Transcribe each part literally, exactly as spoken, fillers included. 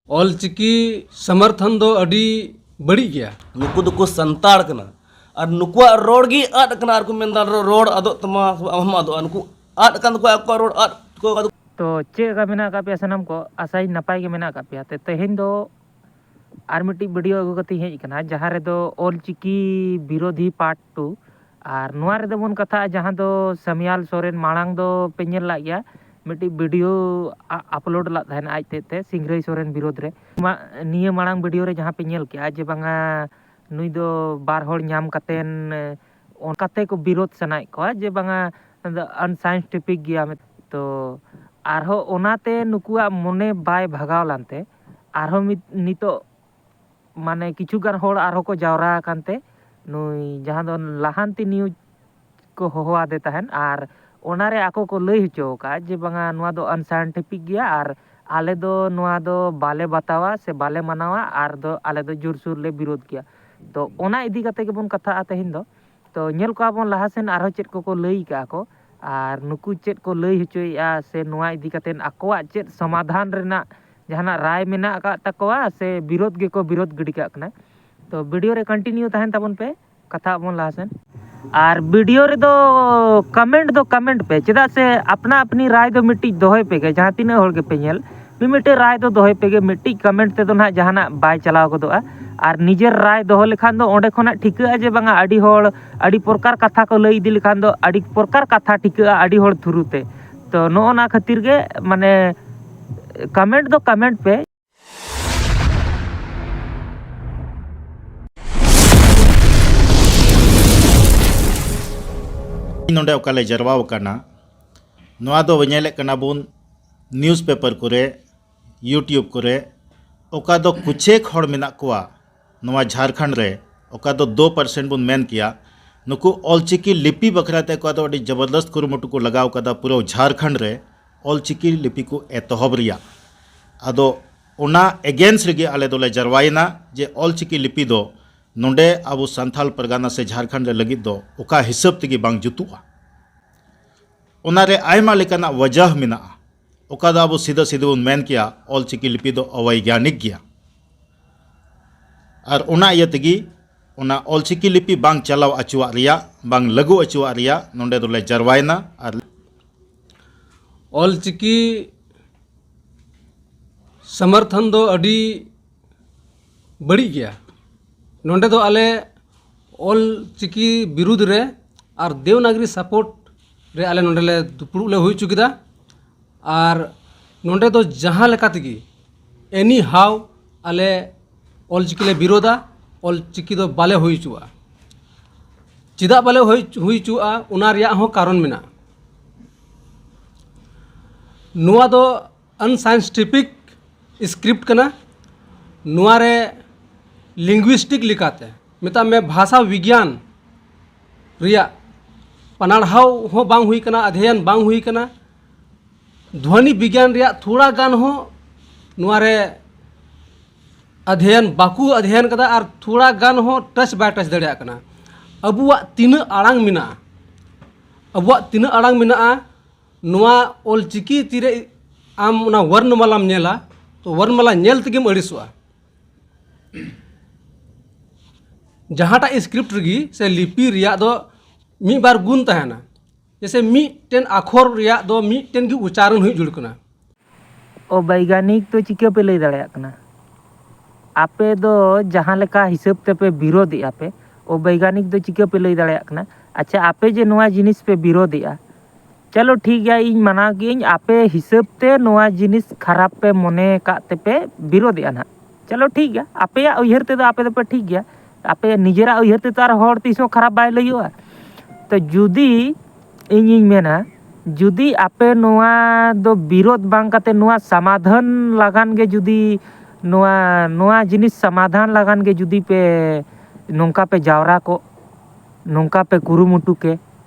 ᱚᱞᱪᱤᱠᱤ ᱥᱚᱢᱚᱨᱛᱷᱚᱱ ᱫᱚ ᱟᱹᱰᱤ ᱵᱟᱹᱲᱤᱡ ᱜᱮᱭᱟ᱾ ᱱᱩᱠᱩ ᱫᱚᱠᱚ ᱥᱟᱱᱛᱟᱲ ᱠᱟᱱᱟ ᱟᱨ ᱱᱩᱠᱩᱣᱟᱜ ᱨᱚᱲ ᱜᱮ ᱟᱫ ᱠᱟᱱᱟ ᱟᱨ ᱠᱚ ᱢᱮᱱᱫᱟ, "ᱨᱚ- ᱨᱚᱲ ᱟᱫᱚᱜ ᱛᱟᱢᱟ, ᱟᱢ ᱦᱚᱸ ᱟᱫᱚᱜᱼᱟ᱾" ᱱᱩᱠᱩ ᱟᱫ ᱟᱠᱟᱱ ᱛᱟᱠᱚᱣᱟ ᱟᱠᱚᱣᱟᱜ ᱨᱚᱲ ᱟᱫ ᱠᱚ᱾ ᱛᱚ ᱪᱮᱫ ᱞᱮᱠᱟ ᱢᱮᱱᱟᱜ ᱟᱠᱟᱫ ᱯᱮᱭᱟ ᱥᱟᱱᱟᱢ ᱠᱚ? ᱟᱥᱟᱭᱟᱹᱧ ᱱᱟᱯᱟᱭ ᱜᱮ ᱢᱮᱱᱟᱜ ᱟᱠᱟᱫ ᱯᱮᱭᱟ᱾ ᱛᱮ ᱛᱮᱦᱮᱧ ᱫᱚ ᱟᱨ ᱢᱤᱫᱴᱤᱡ ᱵᱷᱤᱰᱤᱭᱳ ᱟᱹᱜᱩ ᱠᱟᱛᱮᱧ ᱦᱮᱡ ᱟᱠᱟᱱᱟ, ᱡᱟᱦᱟᱸ ᱨᱮᱫᱚ ᱚᱞᱪᱤᱠᱤ ᱵᱤᱨᱳᱫᱷᱤ ᱯᱟᱨᱴ ᱴᱩ᱾ ᱟᱨ ᱱᱚᱣᱟ ᱨᱮᱫᱚ ᱵᱚᱱ ᱠᱟᱛᱷᱟᱜᱼᱟ ᱡᱟᱦᱟᱸ ᱫᱚ ᱥᱟᱢᱤᱭᱟᱞ ᱥᱚᱨᱮᱱ, ᱢᱟᱲᱟᱝ ᱫᱚ ᱯᱮ ᱧᱮᱞ ᱞᱟᱜ ᱜᱮᱭᱟ, ᱢᱤᱫᱴᱤᱡ ᱵᱷᱤᱰᱤᱭᱳ ᱟ- ᱟᱯᱞᱳᱰ ᱞᱟᱜ ᱛᱟᱦᱮᱱᱟ ᱟᱡ ᱛᱮᱫ ᱛᱮ ᱥᱤᱝᱨᱟᱹᱭ ᱥᱚᱨᱮᱱ ᱵᱤᱨᱳᱫᱷ ᱨᱮ᱾ ᱢᱟ- ᱱᱤᱭᱟᱹ ᱢᱟᱲᱟᱝ ᱵᱷᱤᱰᱤᱭᱳ ᱨᱮ ᱡᱟᱦᱟᱸ ᱯᱮ ᱧᱮᱞ ᱠᱮᱜᱼᱟ ᱡᱮ ᱵᱟᱝᱟ ᱱᱩᱭ ᱫᱚ ᱵᱟᱨ ᱦᱚᱲ ᱧᱟᱢ ᱠᱟᱛᱮᱱ, ᱮ, ᱚᱱᱠᱟᱛᱮ ᱠᱚ ᱵᱤᱨᱳᱫᱷ ᱥᱟᱱᱟᱭᱮᱫ ᱠᱚᱣᱟ ᱡᱮ ᱵᱟᱝᱟ ᱟᱱᱥᱟᱭᱮᱱᱴᱤᱯᱷᱤᱠ ᱜᱮᱭᱟ᱾ ᱛᱚ ᱟᱨᱦᱚᱸ ᱚᱱᱟᱛᱮ ᱱᱩᱠᱩᱣᱟᱜ ᱢᱚᱱᱮ ᱵᱟᱭ ᱵᱷᱟᱜᱟᱣ ᱞᱟᱱᱛᱮ ᱟᱨᱦᱚᱸ ᱢᱤᱫ ᱱᱤᱛᱚᱜ ᱢᱟᱱᱮ ᱠᱤᱪᱷᱩ ᱜᱟᱱ ᱦᱚᱲ ᱟᱨᱦᱚᱸ ᱠᱚ ᱡᱟᱣᱨᱟ ᱟᱠᱟᱱ ᱛᱮ ᱱᱩᱭ ᱡᱟᱦᱟᱸ ᱫᱚ ᱞᱟᱦᱟᱱᱛᱤ ᱱᱤᱭᱩᱡᱽ ᱠᱚ ᱦᱚᱦᱚ ᱟᱫᱮ ᱛᱟᱦᱮᱸᱫ᱾ ᱟᱨ ᱚᱱᱟᱨᱮ ᱟᱠᱚ ᱠᱚ ᱞᱟᱹᱭ ᱦᱚᱪᱚ ᱟᱠᱟᱫ ᱡᱮ ᱵᱟᱝᱟ ᱱᱚᱣᱟ ᱫᱚ ᱟᱱᱥᱟᱭᱮᱱᱴᱤᱯᱷᱤᱠ ᱜᱮᱭᱟ ᱟᱨ ᱟᱞᱮ ᱫᱚ ᱱᱚᱣᱟ ᱫᱚ ᱵᱟᱞᱮ ᱵᱟᱛᱟᱣᱟ ᱥᱮ ᱵᱟᱞᱮ ᱢᱟᱱᱟᱣᱟ ᱟᱨ ᱫᱚ ᱟᱞᱮ ᱫᱚ ᱡᱳᱨᱥᱳᱨ ᱞᱮ ᱵᱤᱨᱳᱫᱷ ᱜᱮᱭᱟ᱾ ᱛᱚ ᱚᱱᱟ ᱤᱫᱤ ᱠᱟᱛᱮ ᱜᱮᱵᱚᱱ ᱠᱟᱛᱷᱟᱜᱼᱟ ᱛᱮᱦᱮᱧ ᱫᱚ᱾ ᱛᱚ ᱧᱮᱞ ᱠᱚᱣᱟ ᱵᱚᱱ ᱞᱟᱦᱟ ᱥᱮᱱ ᱟᱨᱦᱚᱸ ᱪᱮᱫ ᱠᱚᱠᱚ ᱞᱟᱹᱭ ᱟᱠᱟᱫᱼᱟ ᱠᱚ ᱟᱨ ᱱᱩᱠᱩ ᱪᱮᱫ ᱠᱚ ᱞᱟᱹᱭ ᱦᱚᱪᱚᱭᱮᱫᱼᱟ ᱥᱮ ᱱᱚᱣᱟ ᱤᱫᱤ ᱠᱟᱛᱮ ᱟᱠᱚᱣᱟᱜ ᱪᱮᱫ ᱥᱚᱢᱟᱫᱷᱟᱱ ᱨᱮᱱᱟᱜ ᱡᱟᱦᱟᱱᱟᱜ ᱨᱟᱭ ᱢᱮᱱᱟᱜ ᱟᱠᱟᱫ ᱛᱟᱠᱚᱣᱟ ᱥᱮ ᱵᱤᱨᱳᱫᱷ ᱜᱮᱠᱚ ᱵᱤᱨᱳᱫᱷ ᱜᱤᱰᱤ ᱠᱟᱜ ᱠᱟᱱᱟ᱾ ᱛᱚ ᱵᱷᱤᱰᱤᱭᱳ ᱨᱮ ᱠᱚᱱᱴᱤᱱᱤᱭᱩ ᱛᱟᱦᱮᱱ ᱛᱟᱵᱚᱱ ᱯᱮ, ᱠᱟᱛᱷᱟ ᱟᱵᱚᱱ ᱞᱟᱦᱟ ᱥᱮᱱ᱾ ᱟᱨ ᱵᱷᱤᱰᱤᱭᱳ ᱨᱮᱫᱚ ᱠᱚᱢᱮᱱᱴ ᱫᱚ ᱠᱚᱢᱮᱱᱴ ᱯᱮ, ᱪᱮᱫᱟᱜ ᱥᱮ ᱟᱯᱱᱟ ᱟᱯᱱᱤ ᱨᱟᱭ ᱫᱚ ᱢᱤᱫᱴᱤᱡ ᱫᱚᱦᱚᱭ ᱯᱮᱜᱮ, ᱡᱟᱦᱟᱸ ᱛᱤᱱᱟᱹᱜ ᱦᱚᱲ ᱜᱮᱯᱮ ᱧᱮᱞ ᱢᱤᱢᱤᱫᱴᱮᱡ ᱨᱟᱭ ᱫᱚ ᱫᱚᱦᱚᱭ ᱯᱮᱜᱮ᱾ ᱢᱤᱫᱴᱤᱡ ᱠᱚᱢᱮᱱᱴ ᱛᱮᱫᱚ ᱱᱟᱦᱟᱜ ᱡᱟᱦᱟᱱᱟᱜ ᱵᱟᱭ ᱪᱟᱞᱟᱣ ᱜᱚᱫᱚᱜᱼᱟ᱾ ᱟᱨ ᱱᱤᱡᱮᱨ ᱨᱟᱭ ᱫᱚᱦᱚ ᱞᱮᱠᱷᱟᱱ ᱫᱚ ᱚᱸᱰᱮ ᱠᱷᱚᱱᱟᱜ ᱴᱷᱤᱠᱟᱹᱜᱼᱟ ᱡᱮ ᱵᱟᱝᱟ ᱟᱹᱰᱤ ᱦᱚᱲ ᱟᱹᱰᱤ ᱯᱨᱚᱠᱟᱨ ᱠᱟᱛᱷᱟ ᱠᱚ ᱞᱟᱹᱭ ᱤᱫᱤ ᱞᱮᱠᱷᱟᱱ ᱫᱚ ᱟᱹᱰᱤ ᱯᱨᱚᱠᱟᱨ ᱠᱟᱛᱷᱟ ᱴᱷᱤᱠᱟᱹᱜᱼᱟ ᱟᱹᱰᱤ ᱦᱚᱲ ᱛᱷᱨᱩ ᱛᱮ᱾ ᱛᱚ ᱱᱚᱜᱼᱚ ᱱᱟ ᱠᱷᱟᱹᱛᱤᱨ ᱜᱮ ᱢᱟᱱᱮ ᱠᱚᱢᱮᱱᱴ ᱫᱚ ᱠᱚᱢᱮᱱᱴ ᱯᱮ᱾ ᱱᱚᱰᱮ ᱚᱠᱟ ᱞᱮ ᱡᱟᱨᱣᱟ ᱟᱠᱟᱱᱟ, ᱱᱚᱣᱟ ᱫᱚ ᱧᱮᱞᱮᱫ ᱠᱟᱱᱟ ᱵᱚᱱ ᱱᱤᱭᱩᱡᱽ ᱯᱮᱯᱟᱨ ᱠᱚᱨᱮ, YouTube ᱠᱚᱨᱮ, ᱚᱠᱟ ᱫᱚ ᱠᱩᱪᱷᱮᱠ ᱦᱚᱲ ᱢᱮᱱᱟᱜ ᱠᱚᱣᱟ ᱱᱚᱣᱟ ᱡᱷᱟᱲᱠᱷᱚᱸᱰ ᱨᱮ, ᱚᱠᱟ ᱫᱚ ᱫᱩ ᱯᱟᱨᱥᱮᱱᱴ ᱵᱚᱱ ᱢᱮᱱ ᱠᱮᱭᱟ, ᱱᱩᱠᱩ ᱚᱞᱪᱤᱠᱤ ᱞᱤᱯᱤ ᱵᱟᱠᱷᱨᱟ ᱛᱮ ᱚᱠᱟ ᱫᱚ ᱟᱹᱰᱤ ᱡᱚᱵᱚᱨᱫᱚᱥᱛ ᱠᱩᱨᱩᱢᱩᱴᱩ ᱠᱚ ᱞᱟᱜᱟᱣ ᱠᱟᱫᱟ ᱯᱩᱨᱟᱹ ᱡᱷᱟᱲᱠᱷᱚᱸᱰ ᱨᱮ ᱚᱞᱪᱤᱠᱤ ᱞᱤᱯᱤ ᱠᱚ ᱮᱛᱚᱦᱚᱵ ᱨᱮᱭᱟᱜ᱾ ᱟᱫᱚ ᱚᱱᱟ ᱮᱜᱮᱱᱥᱴ ᱨᱮᱜᱮ ᱟᱞᱮ ᱫᱚᱞᱮ ᱡᱟᱨᱣᱟᱭᱮᱱᱟ ᱡᱮ ᱚᱞᱪᱤᱠᱤ ᱞᱤᱯᱤ ᱫᱚ ᱱᱚᱰᱮ ᱟᱵᱚ ᱥᱟᱱᱛᱷᱟᱞ ᱯᱟᱨᱜᱟᱱᱟ ᱥᱮ ᱡᱷᱟᱲᱠᱷᱚᱸᱰ ᱨᱮ ᱞᱟᱹᱜᱤᱫ ᱫᱚ ᱚᱠᱟ ᱦᱤᱥᱟᱹᱵ ᱛᱮᱜᱮ ᱵᱟᱝ ᱡᱩᱛᱩᱜᱼᱟ᱾ ᱚᱱᱟᱨᱮ ᱟᱭᱢᱟ ᱞᱮᱠᱟᱱᱟᱜ ᱣᱟᱡᱟᱦ ᱢᱮᱱᱟᱜᱼᱟ᱾ ᱚᱠᱟ ᱫᱚ ᱟᱵᱚ ᱥᱤᱫᱷᱟᱹ ᱥᱤᱫᱷᱟᱹ ᱵᱚᱱ ᱢᱮᱱ ᱠᱮᱭᱟ, ᱚᱞᱪᱤᱠᱤ ᱞᱤᱯᱤ ᱫᱚ ᱚᱵᱳᱭᱜᱟᱱᱤᱠ ᱜᱮᱭᱟ᱾ ᱟᱨ ᱚᱱᱟ ᱤᱭᱟᱹ ᱛᱮᱜᱮ ᱚᱱᱟ ᱚᱞᱪᱤᱠᱤ ᱞᱤᱯᱤ ᱵᱟᱝ ᱪᱟᱞᱟᱣ ᱚᱪᱚᱣᱟᱜ ᱨᱮᱭᱟᱜ, ᱵᱟᱝ ᱞᱟᱹᱜᱩ ᱚᱪᱚᱣᱟᱜ ᱨᱮᱭᱟᱜ ᱱᱚᱰᱮ ᱫᱚᱞᱮ ᱡᱟᱨᱣᱟᱭᱮᱱᱟ᱾ ᱟᱨ ᱚᱞᱪᱤᱠᱤ ᱥᱚᱢᱚᱨᱛᱷᱚᱱ ᱫᱚ ᱟᱹᱰᱤ ᱵᱟᱹᱲᱤᱡ ᱜᱮᱭᱟ᱾ ᱱᱚᱰᱮ ᱫᱚ ᱟᱞᱮ ᱚᱞ ᱪᱤᱠᱤ ᱵᱤᱨᱩᱫᱽ ᱨᱮ ᱟᱨ ᱫᱮᱣᱱᱟᱜᱽᱨᱤ ᱥᱟᱯᱳᱨᱴ ᱨᱮ ᱟᱞᱮ ᱱᱚᱰᱮ ᱞᱮ ᱫᱩᱯᱲᱩᱵ ᱞᱮ ᱦᱩᱭ ᱦᱚᱪᱚ ᱠᱮᱫᱟ᱾ ᱟᱨ ᱱᱚᱰᱮ ᱫᱚ ᱡᱟᱦᱟᱸ ᱞᱮᱠᱟ ᱛᱮᱜᱮ, ᱮᱱᱤ ᱦᱟᱣ, ᱟᱞᱮ ᱚᱞ ᱪᱤᱠᱤ ᱞᱮ ᱵᱤᱨᱳᱫᱟ, ᱚᱞ ᱪᱤᱠᱤ ᱫᱚ ᱵᱟᱞᱮ ᱦᱩᱭ ᱦᱚᱪᱚᱣᱟᱜᱼᱟ᱾ ᱪᱮᱫᱟᱜ ᱵᱟᱞᱮ ᱦᱩᱭ ᱦᱩᱭ ᱦᱚᱪᱚᱣᱟᱜᱼᱟ, ᱚᱱᱟ ᱨᱮᱭᱟᱜ ᱦᱚᱸ ᱠᱟᱨᱚᱱ ᱢᱮᱱᱟᱜᱼᱟ᱾ ᱱᱚᱣᱟ ᱫᱚ ᱟᱱᱥᱟᱭᱮᱱᱴᱤᱯᱷᱤᱠ ᱥᱠᱨᱤᱯᱴ ᱠᱟᱱᱟ᱾ ᱱᱚᱣᱟ ᱨᱮ ᱞᱤᱝᱜᱩᱭᱤᱥᱴᱤᱠ ᱞᱮᱠᱟᱛᱮ, ᱢᱮᱛᱟᱜ ᱢᱮ, ᱵᱷᱟᱥᱟ ᱵᱤᱜᱽᱭᱟᱱ ᱨᱮᱭᱟᱜ ᱯᱟᱱᱟᱲᱦᱟᱣ ᱦᱚᱸ ᱵᱟᱝ ᱦᱩᱭ ᱠᱟᱱᱟ, ᱚᱫᱷᱭᱚᱭᱚᱱ ᱵᱟᱝ ᱦᱩᱭ ᱠᱟᱱᱟ᱾ ᱫᱷᱣᱟᱱᱤ ᱵᱤᱜᱽᱭᱟᱱ ᱨᱮᱭᱟᱜ ᱛᱷᱚᱲᱟ ᱜᱟᱱ ᱦᱚᱸ ᱱᱚᱣᱟ ᱨᱮ ᱚᱫᱷᱭᱚᱭᱚᱱ ᱵᱟᱠᱚ ᱚᱫᱷᱭᱚᱭᱚᱱ ᱠᱟᱫᱟ ᱟᱨ ᱛᱷᱚᱲᱟ ᱜᱟᱱ ᱦᱚᱸ ᱴᱟᱪ ᱵᱟᱭ ᱴᱟᱪ ᱫᱟᱲᱮᱭᱟᱜ ᱠᱟᱱᱟ᱾ ᱟᱵᱚᱣᱟᱜ ᱛᱤᱱᱟᱹᱜ ᱟᱲᱟᱝ ᱢᱮᱱᱟᱜᱼᱟ, ᱟᱵᱚᱣᱟᱜ ᱛᱤᱱᱟᱹᱜ ᱟᱲᱟᱝ ᱢᱮᱱᱟᱜᱼᱟ, ᱱᱚᱣᱟ ᱚᱞ ᱪᱤᱠᱤ ᱛᱤᱨᱮ ᱟᱢ ᱚᱱᱟ ᱣᱚᱨᱱᱚᱢᱟᱞᱟᱢ ᱧᱮᱞᱟ, ᱛᱚ ᱣᱚᱨᱱᱚᱢᱟᱞᱟ ᱧᱮᱞ ᱛᱮᱜᱮᱢ ᱟᱹᱲᱤᱥᱚᱜᱼᱟ᱾ ᱡᱟᱦᱟᱸᱴᱟᱜ ᱥᱠᱨᱤᱯᱴ ᱨᱮᱜᱮ ᱥᱮ ᱞᱤᱯᱤ ᱨᱮᱭᱟᱜ ᱫᱚ ᱢᱤᱫ ᱵᱟᱨ ᱜᱩᱱ ᱛᱟᱦᱮᱱᱟ᱾ ᱡᱮᱭᱥᱮ, ᱢᱤᱫᱴᱮᱱ ᱟᱠᱷᱚᱨ ᱨᱮᱭᱟᱜ ᱫᱚ ᱢᱤᱫᱴᱮᱱ ᱜᱮ ᱩᱪᱪᱟᱨᱚᱱ ᱦᱩᱭᱩᱜ ᱡᱟᱹᱨᱩᱲ ᱠᱟᱱᱟ᱾ ᱚᱵᱳᱭᱜᱟᱱᱤᱠ ᱫᱚ ᱪᱤᱠᱟᱹ ᱯᱮ ᱞᱟᱹᱭ ᱫᱟᱲᱮᱭᱟᱜ ᱠᱟᱱᱟ? ᱟᱯᱮ ᱫᱚ ᱡᱟᱦᱟᱸ ᱞᱮᱠᱟ ᱦᱤᱥᱟᱹᱵ ᱛᱮᱯᱮ ᱵᱤᱨᱳᱫᱷᱮᱜᱼᱟ ᱯᱮ, ᱚᱵᱳᱭᱜᱟᱱᱤᱠ ᱫᱚ ᱪᱤᱠᱟᱹ ᱯᱮ ᱞᱟᱹᱭ ᱫᱟᱲᱮᱭᱟᱜ ᱠᱟᱱᱟ? ᱟᱪᱪᱷᱟ, ᱟᱯᱮ ᱡᱮ ᱱᱚᱣᱟ ᱡᱤᱱᱤᱥ ᱯᱮ ᱵᱤᱨᱳᱫᱷᱮᱜᱼᱟ, ᱪᱚᱞᱚ ᱴᱷᱤᱠ ᱜᱮᱭᱟ, ᱤᱧ ᱢᱟᱱᱟᱣ ᱜᱤᱭᱟᱹᱧ, ᱟᱯᱮ ᱦᱤᱥᱟᱹᱵ ᱛᱮ ᱱᱚᱣᱟ ᱡᱤᱱᱤᱥ ᱠᱷᱟᱨᱟᱯ ᱯᱮ ᱢᱚᱱᱮ ᱟᱠᱟᱫ ᱛᱮᱯᱮ ᱵᱤᱨᱳᱫᱷᱮᱜᱼᱟ ᱱᱟᱦᱟᱜ᱾ ᱪᱚᱞᱚ ᱴᱷᱤᱠ ᱜᱮᱭᱟ, ᱟᱯᱮᱭᱟᱜ ᱩᱭᱦᱟᱹᱨ ᱛᱮᱫᱚ ᱟᱯᱮ ᱫᱚᱯᱮ ᱴᱷᱤᱠ ᱜᱮᱭᱟ, ᱟᱯᱮ ᱱᱤᱡᱮᱨᱟᱜ ᱩᱭᱦᱟᱹᱨ ᱛᱮᱫᱚ ᱟᱨ ᱦᱚᱲ ᱛᱤᱥ ᱦᱚᱸ ᱠᱷᱟᱨᱟᱯ ᱵᱟᱭ ᱞᱟᱹᱭᱚᱜᱼᱟ᱾ ᱛᱚ ᱡᱩᱫᱤ ᱤᱧᱤᱧ ᱢᱮᱱᱟ, ᱡᱩᱫᱤ ᱟᱯᱮ ᱱᱚᱣᱟ ᱫᱚ ᱵᱤᱨᱳᱫᱷ ᱵᱟᱝ ᱠᱟᱛᱮ ᱱᱚᱣᱟ ᱥᱚᱢᱟᱫᱷᱟᱱ ᱞᱟᱜᱟᱱ ᱜᱮ ᱡᱩᱫᱤ ᱱᱚᱣᱟ ᱱᱚᱣᱟ ᱡᱤᱱᱤᱥ ᱥᱚᱢᱟᱫᱷᱟᱱ ᱞᱟᱜᱟᱱ ᱜᱮ ᱡᱩᱫᱤ ᱯᱮ ᱱᱚᱝᱠᱟ ᱯᱮ ᱡᱟᱣᱨᱟ ᱠᱚᱜ, ᱱᱚᱝᱠᱟ ᱯᱮ ᱠᱩᱨᱩᱢᱩᱴᱩ ᱠᱮ,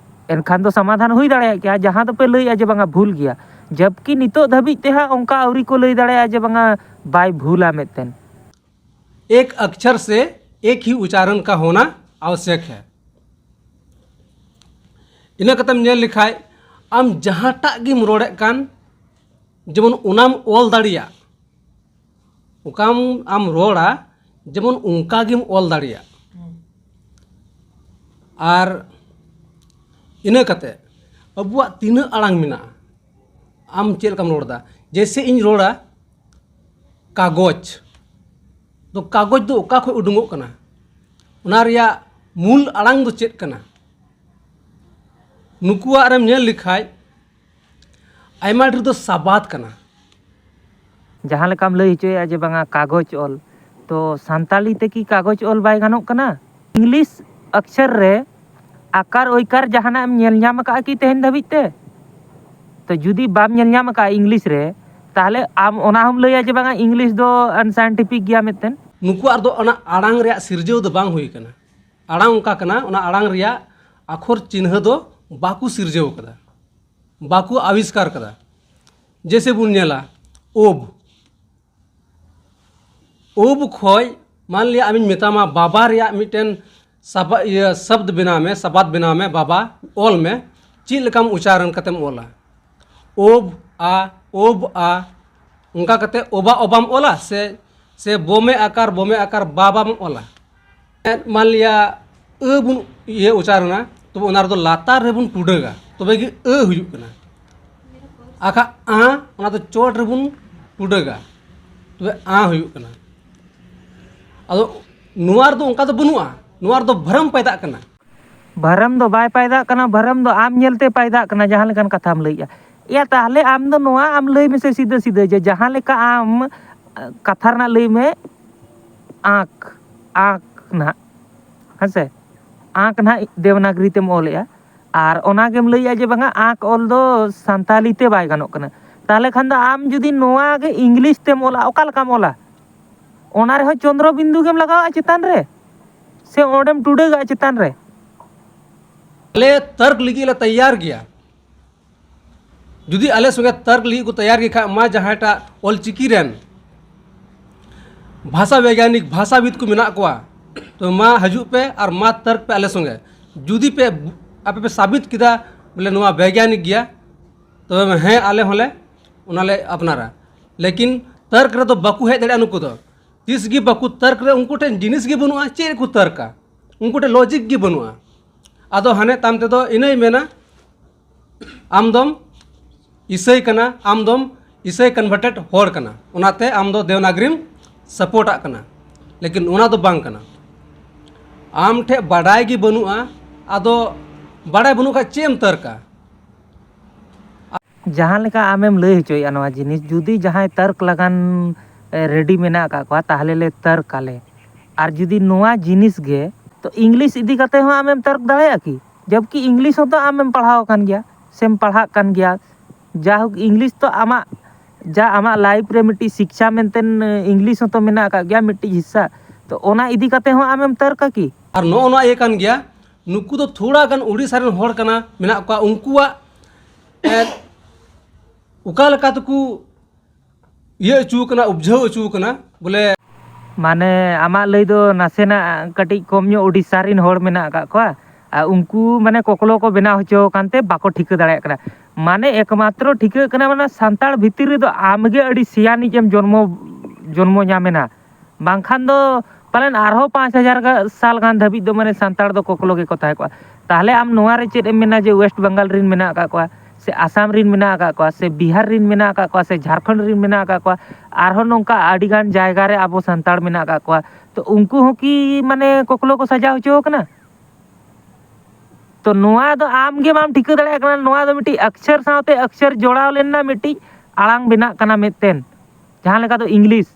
ᱮᱱᱠᱷᱟᱱ ᱫᱚ ᱥᱚᱢᱟᱫᱷᱟᱱ ᱦᱩᱭ ᱫᱟᱲᱮᱭᱟᱜ ᱜᱮᱭᱟ᱾ ᱡᱟᱦᱟᱸ ᱫᱚᱯᱮ ᱞᱟᱹᱭᱮᱫᱼᱟ ᱡᱮ ᱵᱟᱝᱟ ᱵᱷᱩᱞ ᱜᱮᱭᱟ, ᱡᱟᱵᱠᱤ ᱱᱤᱛᱚᱜ ᱫᱷᱟᱹᱵᱤᱡ ᱛᱮ ᱦᱟᱸᱜ ᱚᱱᱠᱟ ᱟᱹᱣᱨᱤ ᱠᱚ ᱞᱟᱹᱭ ᱫᱟᱲᱮᱭᱟᱜᱼᱟ ᱡᱮ ᱵᱟᱝᱟ ᱵᱟᱭ ᱵᱷᱩᱞᱟ ᱢᱮᱫᱴᱮᱱ᱾ एक अक्षर से एक ही उच्चारण का होना आवश्यक है। ᱤᱱᱟᱹ ᱠᱟᱛᱮᱢ ᱧᱮᱞ ᱞᱮᱠᱷᱟᱡ, ᱟᱢ ᱡᱟᱦᱟᱸᱴᱟᱜ ᱜᱮᱢ ᱨᱚᱲᱮᱫ ᱠᱟᱱ, ᱡᱮᱢᱚᱱ ᱚᱱᱟᱢ ᱚᱞ ᱫᱟᱲᱮᱭᱟᱜ, ᱚᱠᱟᱢ ᱟᱢ ᱨᱚᱲᱟ, ᱡᱮᱢᱚᱱ ᱚᱱᱠᱟ ᱜᱮᱢ ᱚᱞ ᱫᱟᱲᱮᱭᱟᱜ᱾ ᱟᱨ ᱤᱱᱟᱹ ᱠᱟᱛᱮ ᱟᱵᱚᱣᱟᱜ ᱛᱤᱱᱟᱹᱜ ᱟᱲᱟᱝ ᱢᱮᱱᱟᱜᱼᱟ, ᱟᱢ ᱪᱮᱫ ᱞᱮᱠᱟᱢ ᱨᱚᱲ ᱮᱫᱟ? ᱡᱮᱭᱥᱮ ᱤᱧ ᱨᱚᱲᱟ ᱠᱟᱜᱚᱡᱽ, ᱛᱚ ᱠᱟᱜᱚᱡᱽ ᱫᱚ ᱚᱠᱟ ᱠᱷᱚᱱ ᱩᱰᱩᱝᱚᱜ ᱠᱟᱱᱟ? ᱚᱱᱟ ᱨᱮᱭᱟᱜ ᱢᱩᱞ ᱟᱲᱟᱝ ᱫᱚ ᱪᱮᱫ ᱠᱟᱱᱟ? ᱱᱩᱠᱩᱣᱟᱜ ᱨᱮᱢ ᱧᱮᱞ ᱞᱮᱠᱷᱟᱡ ᱟᱭᱢᱟ ᱰᱷᱮᱨ ᱫᱚ ᱥᱟᱵᱟᱫ ᱠᱟᱱᱟ᱾ ᱡᱟᱦᱟᱸ ᱞᱮᱠᱟᱢ ᱞᱟᱹᱭ ᱦᱚᱪᱚᱭᱮᱫᱼᱟ ᱡᱮ ᱵᱟᱝᱟ ᱠᱟᱜᱚᱡᱽ ᱚᱞ, ᱛᱚ ᱥᱟᱱᱛᱟᱲᱤ ᱛᱮ ᱠᱤ ᱠᱟᱜᱚᱡᱽ ᱚᱞ ᱵᱟᱭ ᱜᱟᱱᱚᱜ ᱠᱟᱱᱟ? ᱤᱝᱞᱤᱥ ᱚᱠᱠᱷᱚᱨ ᱨᱮ ᱟᱠᱟᱨ ᱚᱭᱠᱟᱨ ᱡᱟᱦᱟᱱᱟᱜ ᱮᱢ ᱧᱮᱞ ᱧᱟᱢ ᱟᱠᱟᱫᱼᱟ ᱠᱤ ᱛᱮᱦᱮᱧ ᱫᱷᱟᱹᱵᱤᱡ ᱛᱮ? ᱛᱚ ᱡᱩᱫᱤ ᱵᱟᱢ ᱧᱮᱞ ᱧᱟᱢ ᱟᱠᱟᱫᱼᱟ ᱤᱝᱞᱤᱥ ᱨᱮ, ᱛᱟᱦᱚᱞᱮ ᱟᱢ ᱚᱱᱟ ᱦᱚᱸᱢ ᱞᱟᱹᱭᱟ ᱡᱮ ᱵᱟᱝᱟ ᱤᱝᱞᱤᱥ ᱫᱚ ᱟᱱᱥᱟᱭᱮᱱᱴᱤᱯᱷᱤᱠ ᱜᱮᱭᱟ ᱢᱤᱫᱴᱮᱱ? ᱱᱩᱠᱩᱣᱟᱜ ᱫᱚ ᱚᱱᱟ ᱟᱲᱟᱝ ᱨᱮᱭᱟᱜ ᱥᱤᱨᱡᱟᱹᱣ ᱫᱚ ᱵᱟᱝ ᱦᱩᱭ ᱠᱟᱱᱟ᱾ ᱟᱲᱟᱝ ᱚᱱᱠᱟ ᱠᱟᱱᱟ, ᱚᱱᱟ ᱟᱲᱟᱝ ᱨᱮᱭᱟᱜ ᱟᱠᱷᱚᱨ ᱪᱤᱱᱦᱟᱹ ᱫᱚ ᱵᱟᱠᱚ ᱥᱤᱨᱡᱟᱹᱣ ᱠᱟᱫᱟ, ᱵᱟᱠᱚ ᱟᱵᱤᱥᱠᱟᱨ ᱠᱟᱫᱟ᱾ ᱡᱮᱭᱥᱮ ᱵᱚᱱ ᱧᱮᱞᱟ ᱳᱵ, ᱳᱵ ᱠᱷᱚᱡ ᱢᱟᱱ ᱞᱤᱭᱟ ᱟᱢᱤᱧ ᱢᱮᱛᱟᱢᱟ ᱵᱟᱵᱟ ᱨᱮᱭᱟᱜ ᱢᱤᱫᱴᱮᱱ ᱥᱟᱵᱟ-, ᱤᱭᱟᱹ, ᱥᱟᱵᱫ ᱵᱮᱱᱟᱣ ᱢᱮ, ᱥᱟᱵᱟᱫ ᱵᱮᱱᱟᱣ ᱢᱮ, ᱵᱟᱵᱟ ᱚᱞ ᱢᱮ, ᱪᱮᱫ ᱞᱮᱠᱟᱢ ᱩᱪᱟᱨᱚᱱ ᱠᱟᱛᱮᱢ ᱚᱞᱟ? ᱳᱵ ᱟ, ᱳᱵ ᱟ, ᱚᱱᱠᱟ ᱠᱟᱛᱮ ᱳᱵᱟ ᱳᱵᱟᱢ ᱚᱞᱟ ᱥᱮ, ᱥᱮ ᱵᱚᱢᱮ ᱟᱠᱟᱨ, ᱵᱚᱢᱮ ᱟᱠᱟᱨ ᱵᱟᱵᱟᱢ ᱚᱞᱟ? ᱢᱟᱱ ᱞᱤᱭᱟ ᱟᱹ ᱵᱚᱱ ᱤᱭᱟᱹ ᱩᱪᱟᱨᱚᱱᱟ, ᱛᱚᱵᱮ ᱚᱱᱟ ᱨᱮᱫᱚ ᱞᱟᱛᱟᱨ ᱨᱮᱵᱚᱱ ᱴᱩᱰᱟᱹᱜᱟ, ᱛᱚᱵᱮ ᱜᱮ ᱟᱹ ᱦᱩᱭᱩᱜ ᱠᱟᱱᱟ᱾ ᱟᱠᱷᱟ ᱟᱸ, ᱚᱱᱟ ᱫᱚ ᱪᱚᱴ ᱨᱮᱵᱚᱱ ᱴᱩᱰᱟᱹᱜᱟ, ᱛᱚᱵᱮ ᱟᱸ ᱦᱩᱭᱩᱜ ᱠᱟᱱᱟ᱾ ᱟᱫᱚ ᱱᱚᱣᱟ ᱨᱮᱫᱚ ᱚᱱᱠᱟ ᱫᱚ ᱵᱟᱹᱱᱩᱜᱼᱟ, ᱱᱚᱣᱟ ᱨᱮᱫᱚ ᱵᱷᱨᱚᱢ ᱯᱟᱭᱫᱟᱜ ᱠᱟᱱᱟ᱾ ᱵᱷᱟᱨᱟᱢ ᱫᱚ ᱵᱟᱭ ᱯᱟᱭᱫᱟᱜ ᱠᱟᱱᱟ, ᱵᱷᱟᱨᱟᱢ ᱫᱚ ᱟᱢ ᱧᱮᱞᱛᱮ ᱯᱟᱭᱫᱟᱜ ᱠᱟᱱᱟ, ᱡᱟᱦᱟᱸ ᱞᱮᱠᱟᱱ ᱠᱟᱛᱷᱟᱢ ᱞᱟᱹᱭᱮᱜᱼᱟ᱾ ᱮᱭᱟ, ᱛᱟᱦᱞᱮ ᱟᱢ ᱫᱚ ᱱᱚᱣᱟ ᱟᱢ ᱞᱟᱹᱭ ᱢᱮᱥᱮ ᱥᱤᱫᱷᱟᱹ ᱥᱤᱫᱷᱟᱹ ᱡᱮ ᱡᱟᱦᱟᱸ ᱞᱮᱠᱟ ᱟᱢ, ᱟ, ᱠᱟᱛᱷᱟ ᱨᱮᱱᱟᱜ ᱞᱟᱹᱭ ᱢᱮ, ᱟᱸᱠ, ᱟᱸᱠ ᱱᱟᱦᱟᱜ, ᱦᱮᱸ ᱥᱮ? ᱟᱸᱠ ᱱᱟᱦᱟᱜ ᱫᱮᱵᱽᱱᱟᱜᱽᱨᱤ ᱛᱮᱢ ᱚᱞᱮᱜᱼᱟ, ᱟᱨ ᱚᱱᱟ ᱜᱮᱢ ᱞᱟᱹᱭᱮᱜᱼᱟ ᱡᱮ ᱵᱟᱝᱟ ᱟᱸᱠ ᱚᱞ ᱫᱚ ᱥᱟᱱᱛᱟᱞᱤ ᱛᱮ ᱵᱟᱭ ᱜᱟᱱᱚᱜ ᱠᱟᱱᱟ᱾ ᱛᱟᱦᱞᱮ ᱠᱷᱟᱱ ᱫᱚ ᱟᱢ ᱡᱩᱫᱤ ᱱᱚᱣᱟ ᱜᱮ ᱤᱝᱞᱤᱥ ᱛᱮᱢ ᱚᱞᱟ, ᱚᱠᱟ ᱞᱮᱠᱟᱢ ᱚᱞᱟ? ᱚᱱᱟ ᱨᱮᱦᱚᱸ ᱪᱚᱱᱫᱨᱚ ᱵᱤᱱᱫᱩ ᱜᱮᱢ ᱞᱟᱜᱟᱣᱟ ᱪᱮᱛᱟᱱ ᱨᱮ, ᱥᱮ ᱚᱸᱰᱮᱢ ᱴᱩᱰᱟᱹᱜᱟ ᱪᱮᱛᱟᱱ ᱨᱮ? ᱟᱞᱮ ᱛᱟᱨᱠ ᱞᱟᱹᱜᱤᱫ ᱞᱮ ᱛᱮᱭᱟᱨ ᱜᱮᱭᱟ᱾ ᱡᱩᱫᱤ ᱟᱞᱮ ᱥᱚᱸᱜᱮ ᱛᱟᱨᱠ ᱞᱟᱹᱜᱤᱫ ᱠᱚ ᱛᱮᱭᱟᱨ ᱜᱮ ᱠᱷᱟᱡ, ᱢᱟ ᱡᱟᱦᱟᱸᱭᱴᱟᱜ ᱚᱞᱪᱤᱠᱤ ᱨᱮᱱ ᱵᱷᱟᱥᱟ ᱵᱮᱜᱽᱜᱟᱱᱤᱠ, ᱵᱷᱟᱥᱟᱵᱤᱫ ᱠᱚ ᱢᱮᱱᱟᱜ ᱠᱚᱣᱟ, ᱛᱚ ᱢᱟ ᱦᱤᱡᱩᱜ ᱯᱮ ᱟᱨ ᱢᱟ ᱛᱟᱨᱠ ᱯᱮ ᱟᱞᱮ ᱥᱚᱸᱜᱮ᱾ ᱡᱩᱫᱤ ᱯᱮ, ᱟᱯᱮ ᱯᱮ ᱥᱟᱵᱤᱛ ᱠᱮᱫᱟ ᱵᱚᱞᱮ ᱱᱚᱣᱟ ᱵᱮᱜᱽᱜᱟᱱᱤᱠ ᱜᱮᱭᱟ, ᱛᱚᱵᱮ ᱦᱮᱸ, ᱟᱞᱮ ᱦᱚᱸᱞᱮ ᱚᱱᱟ ᱞᱮ ᱟᱯᱱᱟᱨᱟ᱾ ᱞᱮᱠᱤᱱ ᱛᱟᱨᱠ ᱨᱮᱫᱚ ᱵᱟᱠᱚ ᱦᱮᱡ ᱫᱟᱲᱮᱭᱟᱜᱼᱟ ᱱᱩᱠᱩ ᱫᱚ᱾ ᱛᱤᱥ ᱜᱮ ᱵᱟᱠᱚ ᱛᱟᱨᱠ ᱨᱮ, ᱩᱱᱠᱩ ᱴᱷᱮᱱ ᱡᱤᱱᱤᱥ ᱜᱮ ᱵᱟᱹᱱᱩᱜᱼᱟ, ᱪᱮᱫ ᱠᱚ ᱛᱟᱨᱠᱟ? ᱩᱱᱠᱩ ᱴᱷᱮᱱ ᱞᱚᱡᱤᱠ ᱜᱮ ᱵᱟᱹᱱᱩᱜᱼᱟ᱾ ᱟᱫᱚ ᱦᱟᱱᱮ ᱛᱟᱭᱚᱢ ᱛᱮᱫᱚ ᱤᱱᱟᱹᱭ ᱢᱮᱱᱟ, ᱟᱢ ᱫᱚᱢ ᱤᱥᱟᱹᱭ ᱠᱟᱱᱟ, ᱟᱢ ᱫᱚᱢ ᱤᱥᱟᱹᱭ ᱠᱚᱱᱵᱷᱟᱨᱴᱮᱰ ᱦᱚᱲ ᱠᱟᱱᱟ, ᱚᱱᱟᱛᱮ ᱟᱢ ᱫᱚ ᱫᱮᱣᱱᱟᱜᱽᱨᱤᱢ ᱥᱟᱯᱳᱨᱴᱟᱜ ᱠᱟᱱᱟ᱾ ᱞᱮᱠᱤᱱ ᱚᱱᱟ ᱫᱚ ᱵᱟᱝ ᱠᱟᱱᱟ᱾ ᱟᱢ ᱴᱷᱮᱱ ᱵᱟᱰᱟᱭ ᱜᱮ ᱵᱟᱹᱱᱩᱜᱼᱟ, ᱟᱫᱚ ᱵᱟᱰᱟᱭ ᱵᱟᱹᱱᱩᱜ ᱠᱷᱟᱡ ᱪᱮᱫ ᱮᱢ ᱛᱟᱨᱠᱟ? ᱡᱟᱦᱟᱸ ᱞᱮᱠᱟ ᱟᱢᱮᱢ ᱞᱟᱹᱭ ᱦᱚᱪᱚᱭᱮᱫᱼᱟ ᱱᱚᱣᱟ ᱡᱤᱱᱤᱥ, ᱡᱩᱫᱤ ᱡᱟᱦᱟᱸᱭ ᱛᱟᱨᱠ ᱞᱟᱜᱟᱱ ᱨᱮᱰᱤ ᱢᱮᱱᱟᱜ ᱟᱠᱟᱫ ᱠᱚᱣᱟ, ᱛᱟᱦᱚᱞᱮ ᱞᱮ ᱛᱟᱨᱠ ᱟᱞᱮ᱾ ᱟᱨ ᱡᱩᱫᱤ ᱱᱚᱣᱟ ᱡᱤᱱᱤᱥ ᱜᱮ, ᱛᱚ ᱤᱝᱞᱤᱥ ᱤᱫᱤ ᱠᱟᱛᱮ ᱦᱚᱸ ᱟᱢᱮᱢ ᱛᱟᱨᱠ ᱫᱟᱲᱮᱭᱟᱜᱼᱟ ᱠᱤ? ᱡᱚᱵᱠᱤ ᱤᱝᱞᱤᱥ ᱦᱚᱸᱛᱚ ᱟᱢᱮᱢ ᱯᱟᱲᱦᱟᱣ ᱟᱠᱟᱱ ᱜᱮᱭᱟ, ᱥᱮᱢ ᱯᱟᱲᱦᱟᱜ ᱠᱟᱱ ᱜᱮᱭᱟ᱾ ᱡᱟᱭᱦᱳᱠ, ᱤᱝᱞᱤᱥ ᱛᱚ ᱟᱢᱟᱜ, ᱡᱟ ᱟᱢᱟᱜ ᱞᱟᱭᱤᱯᱷ ᱨᱮ ᱢᱤᱫᱴᱤᱡ ᱥᱤᱠᱪᱷᱟ ᱢᱮᱱᱛᱮ ᱤᱝᱞᱤᱥ ᱦᱚᱸᱛᱚ ᱢᱮᱱᱟᱜ ᱟᱠᱟᱫ ᱜᱮᱭᱟ ᱢᱤᱫᱴᱤᱡ ᱦᱤᱥᱥᱟ᱾ ᱛᱚ ᱚᱱᱟ ᱤᱫᱤ ᱠᱟᱛᱮ ᱦᱚᱸ ᱟᱢᱮᱢ ᱛᱟᱨᱠᱟ ᱠᱤ? ᱟᱨ ᱱᱚᱜᱼᱚ ᱱᱚᱣᱟ ᱤᱭᱟᱹ ᱠᱟᱱ ᱜᱮᱭᱟ, ᱱᱩᱠᱩ ᱫᱚ ᱛᱷᱚᱲᱟ ᱜᱟᱱ ᱳᱰᱤᱥᱟ ᱨᱮᱱ ᱦᱚᱲ ᱠᱟᱱᱟ, ᱢᱮᱱᱟᱜ ᱠᱚᱣᱟ, ᱩᱱᱠᱩᱣᱟᱜ, ᱮ, ᱚᱠᱟ ᱞᱮᱠᱟ ᱛᱮᱠᱚ ᱤᱭᱟᱹ ᱦᱚᱪᱚ ᱠᱟᱱᱟ, ᱩᱵᱡᱷᱟᱹᱣ ᱦᱚᱪᱚ ᱠᱟᱱᱟ, ᱵᱚᱞᱮ᱾ ᱢᱟᱱᱮ ᱟᱢᱟᱜ ᱞᱟᱹᱭ ᱫᱚ ᱱᱟᱥᱮᱱᱟᱜ ᱠᱟᱹᱴᱤᱡ ᱠᱚᱢ ᱧᱚᱜ ᱳᱰᱤᱥᱟ ᱨᱮᱱ ᱦᱚᱲ ᱢᱮᱱᱟᱜ ᱟᱠᱟᱫ ᱠᱚᱣᱟ, ᱟᱨ ᱩᱱᱠᱩ ᱢᱟᱱᱮ ᱠᱚᱠᱞᱚ ᱠᱚ ᱵᱮᱱᱟᱣ ᱦᱚᱪᱚ ᱟᱠᱟᱱ ᱛᱮ ᱵᱟᱠᱚ ᱴᱷᱤᱠᱟᱹ ᱫᱟᱲᱮᱭᱟᱜ ᱠᱟᱱᱟ᱾ ᱢᱟᱱᱮ ᱮᱠᱢᱟᱛᱨᱚ ᱴᱷᱤᱠᱟᱹᱜ ᱠᱟᱱᱟ, ᱢᱟᱱᱮ ᱥᱟᱱᱛᱟᱲ ᱵᱷᱤᱛᱤᱨ ᱨᱮᱫᱚ ᱟᱢ ᱜᱮ ᱟᱹᱰᱤ ᱥᱮᱭᱟᱱᱤᱡ ᱮᱢ ᱡᱚᱱᱢᱚ, ᱡᱚᱱᱢᱚ ᱧᱟᱢ ᱮᱱᱟ, ᱵᱟᱝᱠᱷᱟᱱ ᱫᱚ ᱯᱟᱞᱮᱱ ᱟᱨᱦᱚᱸ ᱯᱟᱸᱪ ᱦᱟᱡᱟᱨ ᱜᱟ-, ᱥᱟᱞ ᱜᱟᱱ ᱫᱷᱟᱹᱵᱤᱡ ᱫᱚ ᱢᱟᱱᱮ ᱥᱟᱱᱛᱟᱲ ᱫᱚ ᱠᱚᱠᱞᱚ ᱜᱮᱠᱚ ᱛᱟᱦᱮᱸ ᱠᱚᱜᱼᱟ᱾ ᱛᱟᱦᱚᱞᱮ ᱟᱢ ᱱᱚᱣᱟ ᱨᱮ ᱪᱮᱫ ᱮᱢ ᱢᱮᱱᱟ ᱡᱮ ᱳᱭᱮᱥᱴ ᱵᱮᱝᱜᱟᱞ ᱨᱮᱱ ᱢᱮᱱᱟᱜ ᱟᱠᱟᱫ ᱠᱚᱣᱟ, ᱥᱮ ᱟᱥᱟᱢ ᱨᱮᱱ ᱢᱮᱱᱟᱜ ᱟᱠᱟᱫ ᱠᱚᱣᱟ, ᱥᱮ ᱵᱤᱦᱟᱨ ᱨᱮᱱ ᱢᱮᱱᱟᱜ ᱟᱠᱟᱫ ᱠᱚᱣᱟ, ᱥᱮ ᱡᱷᱟᱲᱠᱷᱚᱸᱰ ᱨᱮᱱ ᱢᱮᱱᱟᱜ ᱟᱠᱟᱫ ᱠᱚᱣᱟ, ᱟᱨᱦᱚᱸ ᱱᱚᱝᱠᱟ ᱟᱹᱰᱤᱜᱟᱱ ᱡᱟᱭᱜᱟ ᱨᱮ ᱟᱵᱚ ᱥᱟᱱᱛᱟᱲ ᱢᱮᱱᱟᱜ ᱟᱠᱟᱫ ᱠᱚᱣᱟ᱾ ᱛᱚ ᱩᱱᱠᱩ ᱦᱚᱸ ᱠᱤ ᱢᱟᱱᱮ ᱠᱚᱠᱞᱚ ᱠᱚ ᱥᱟᱡᱟᱣ ᱦᱚᱪᱚ ᱟᱠᱟᱱᱟ? ᱛᱚ ᱱᱚᱣᱟ ᱫᱚ ᱟᱢ ᱜᱮ ᱵᱟᱢ ᱴᱷᱤᱠᱟᱹ ᱫᱟᱲᱮᱭᱟᱜ ᱠᱟᱱᱟ, ᱱᱚᱣᱟ ᱫᱚ ᱢᱤᱫᱴᱤᱡ ᱚᱠᱠᱷᱚᱨ ᱥᱟᱶᱛᱮ ᱚᱠᱠᱷᱚᱨ ᱡᱚᱲᱟᱣ ᱞᱮᱱ ᱨᱮᱱᱟᱜ ᱢᱤᱫᱴᱤᱡ ᱟᱲᱟᱝ ᱵᱮᱱᱟᱜ ᱠᱟᱱᱟ ᱢᱤᱫᱴᱮᱱ, ᱡᱟᱦᱟᱸ ᱞᱮᱠᱟ ᱫᱚ ᱤᱝᱞᱤᱥ᱾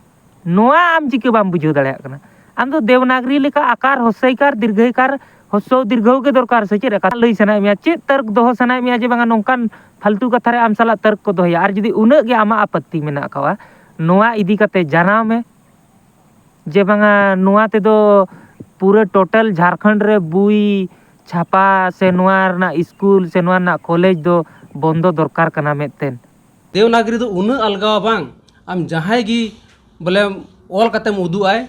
ᱱᱚᱣᱟ ᱟᱢ ᱪᱤᱠᱟᱹ ᱵᱟᱢ ᱵᱩᱡᱷᱟᱹᱣ ᱫᱟᱲᱮᱭᱟᱜ ᱠᱟᱱᱟ? ᱟᱢ ᱫᱚ ᱫᱮᱵᱽᱱᱟᱜᱽᱨᱤ ᱞᱮᱠᱟ ᱟᱠᱟᱨ, ᱦᱚᱥᱥᱚᱭᱠᱟᱨ, ᱫᱤᱨᱜᱷᱚᱭᱠᱟᱨ, ᱦᱚᱥᱥᱚ ᱫᱤᱨᱜᱷᱚ ᱜᱮ ᱫᱚᱨᱠᱟᱨ ᱥᱮ ᱪᱮᱫ ᱞᱮᱠᱟ ᱞᱟᱹᱭ ᱥᱟᱱᱟᱭᱮᱫ ᱢᱮᱭᱟ? ᱪᱮᱫ ᱛᱟᱨᱠ ᱫᱚᱦᱚ ᱥᱟᱱᱟᱭᱮᱫ ᱢᱮᱭᱟ ᱡᱮ ᱵᱟᱝᱟ ᱱᱚᱝᱠᱟᱱ ᱯᱷᱟᱞᱛᱩ ᱠᱟᱛᱷᱟ ᱨᱮ ᱟᱢ ᱥᱟᱞᱟᱜ ᱛᱟᱨᱠ ᱠᱚ ᱫᱚᱦᱚᱭᱟ? ᱟᱨ ᱡᱩᱫᱤ ᱩᱱᱟᱹᱜ ᱜᱮ ᱟᱢᱟᱜ ᱟᱯᱚᱛᱛᱤ ᱢᱮᱱᱟᱜ ᱟᱠᱟᱣᱟ, ᱱᱚᱣᱟ ᱤᱫᱤ ᱠᱟᱛᱮ ᱡᱟᱱᱟᱣ ᱢᱮ ᱡᱮ ᱵᱟᱝᱟ ᱱᱚᱣᱟ ᱛᱮᱫᱚ ᱯᱩᱨᱟᱹ ᱴᱳᱴᱟᱞ ᱡᱷᱟᱲᱠᱷᱚᱸᱰ ᱨᱮ ᱵᱩᱭ ᱪᱷᱟᱯᱟ ᱥᱮ ᱱᱚᱣᱟ ᱨᱮᱱᱟᱜ ᱥᱠᱩᱞ ᱥᱮ ᱱᱚᱣᱟ ᱨᱮᱱᱟᱜ ᱠᱚᱞᱮᱡᱽ ᱫᱚ ᱵᱚᱱᱫᱚ ᱫᱚᱨᱠᱟᱨ ᱠᱟᱱᱟ ᱢᱤᱫᱴᱮᱱ᱾ ᱫᱮᱣᱱᱟᱜᱽᱨᱤ ᱫᱚ ᱩᱱᱟᱹᱜ ᱟᱞᱜᱟᱣᱟ ᱵᱟᱝ, ᱟᱢ ᱡᱟᱦᱟᱸᱭ ᱜᱮ ᱵᱚᱞᱮ ᱚᱞ ᱠᱟᱛᱮᱢ ᱩᱫᱩᱜ ᱟᱭ,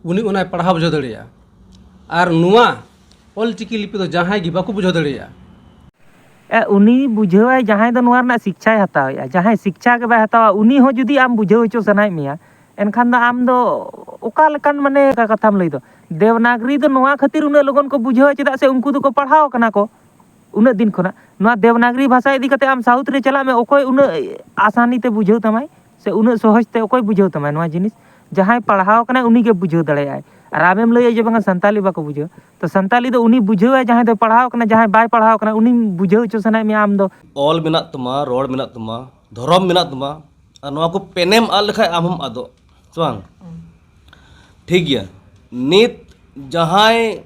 ᱩᱱᱤ ᱚᱱᱟᱭ ᱯᱟᱲᱦᱟᱣ ᱵᱩᱡᱷᱟᱹᱣ ᱫᱟᱲᱮᱭᱟᱜᱼᱟ᱾ ᱟᱨ ᱱᱚᱣᱟ ᱚᱞ ᱪᱤᱠᱤ ᱞᱤᱯᱤ ᱫᱚ ᱡᱟᱦᱟᱸᱭ ᱜᱮ ᱵᱟᱠᱚ ᱵᱩᱡᱷᱟᱹᱣ ᱫᱟᱲᱮᱭᱟᱜᱼᱟ᱾ ᱮ, ᱩᱱᱤ ᱵᱩᱡᱷᱟᱹᱣᱟᱭ ᱡᱟᱦᱟᱸᱭ ᱫᱚ ᱱᱚᱣᱟ ᱨᱮᱱᱟᱜ ᱥᱤᱠᱪᱷᱟᱭ ᱦᱟᱛᱟᱣᱮᱫᱼᱟ᱾ ᱡᱟᱦᱟᱸᱭ ᱥᱤᱠᱪᱷᱟ ᱜᱮ ᱵᱟᱭ ᱦᱟᱛᱟᱣᱟ, ᱩᱱᱤ ᱦᱚᱸ ᱡᱩᱫᱤ ᱟᱢ ᱵᱩᱡᱷᱟᱹᱣ ᱦᱚᱪᱚ ᱥᱟᱱᱟᱭᱮᱫ ᱢᱮᱭᱟ, ᱮᱱᱠᱷᱟᱱ ᱫᱚ ᱟᱢ ᱫᱚ ᱚᱠᱟ ᱞᱮᱠᱟᱱ, ᱢᱟᱱᱮ, ᱚᱠᱟ ᱠᱟᱛᱷᱟᱢ ᱞᱟᱹᱭ ᱫᱚ? ᱫᱮᱵᱽᱱᱟᱜᱽᱨᱤ ᱫᱚ ᱱᱚᱣᱟ ᱠᱷᱟᱹᱛᱤᱨ ᱩᱱᱟᱹᱜ ᱞᱚᱜᱚᱱ ᱠᱚ ᱵᱩᱡᱷᱟᱹᱣᱟ, ᱪᱮᱫᱟᱜ ᱥᱮ ᱩᱱᱠᱩ ᱫᱚᱠᱚ ᱯᱟᱲᱦᱟᱣ ᱠᱟᱱᱟ ᱠᱚ ᱩᱱᱟᱹᱜ ᱫᱤᱱ ᱠᱷᱚᱱᱟᱜ᱾ ᱱᱚᱣᱟ ᱫᱮᱵᱽᱱᱟᱜᱽᱨᱤ ᱵᱷᱟᱥᱟ ᱤᱫᱤ ᱠᱟᱛᱮ ᱟᱢ ᱥᱟᱣᱩᱛᱷ ᱨᱮ ᱪᱟᱞᱟᱜ ᱢᱮ, ᱚᱠᱚᱭ ᱩᱱᱟᱹᱜ ᱟᱥᱟᱱᱤ ᱛᱮ ᱵᱩᱡᱷᱟᱹᱣ ᱛᱟᱢᱟᱭ ᱥᱮ ᱩᱱᱟᱹᱜ ᱥᱚᱦᱚᱡᱽ ᱛᱮ ᱚᱠᱚᱭ ᱵᱩᱡᱷᱟᱹᱣ ᱛᱟᱢᱟᱭ ᱱᱚᱣᱟ ᱡᱤᱱᱤᱥ? ᱡᱟᱦᱟᱸᱭ ᱯᱟᱲᱦᱟᱣ ᱠᱟᱱᱟᱭ, ᱩᱱᱤ ᱜᱮ ᱵᱩᱡᱷᱟᱹᱣ ᱫᱟᱲᱮᱭᱟᱜᱼᱟᱭ᱾ ᱟᱨ ᱟᱢᱮᱢ ᱞᱟᱹᱭᱟ ᱡᱮ, "ᱵᱟᱝᱟ, ᱥᱟᱱᱛᱟᱞᱤ ᱵᱟᱠᱚ ᱵᱩᱡᱷᱟᱹᱣᱟ", ᱛᱚ ᱥᱟᱱᱛᱟᱞᱤ ᱫᱚ ᱩᱱᱤ ᱵᱩᱡᱷᱟᱹᱣᱟᱭ ᱡᱟᱦᱟᱸᱭ ᱫᱚ ᱯᱟᱲᱦᱟᱣ ᱠᱟᱱᱟ, ᱡᱟᱦᱟᱸᱭ ᱵᱟᱭ ᱯᱟᱲᱦᱟᱣ ᱠᱟᱱᱟ ᱩᱱᱤ ᱵᱩᱡᱷᱟᱹᱣ ᱦᱚᱪᱚ ᱥᱟᱱᱟᱭᱮᱫ ᱢᱮᱭᱟ ᱟᱢ ᱫᱚ᱾ ᱚᱞ ᱢᱮᱱᱟᱜ ᱛᱟᱢᱟ, ᱨᱚᱲ ᱢᱮᱱᱟᱜ ᱛᱟᱢᱟ, ᱫᱷᱚᱨᱚᱢ ᱢᱮᱱᱟᱜ ᱛᱟᱢᱟ, ᱟᱨ ᱱᱚᱣᱟ ᱠᱚ ᱯᱮᱱᱮᱢ ᱟᱫ ᱞᱮᱠᱷᱟᱡ ᱟᱢ ᱦᱚᱸᱢ ᱟᱫᱚᱜ, ᱥᱮ ᱵᱟᱝ? ᱴᱷᱤᱠ ᱜᱮᱭᱟ᱾ ᱱᱤᱛ ᱡᱟᱦᱟᱸᱭ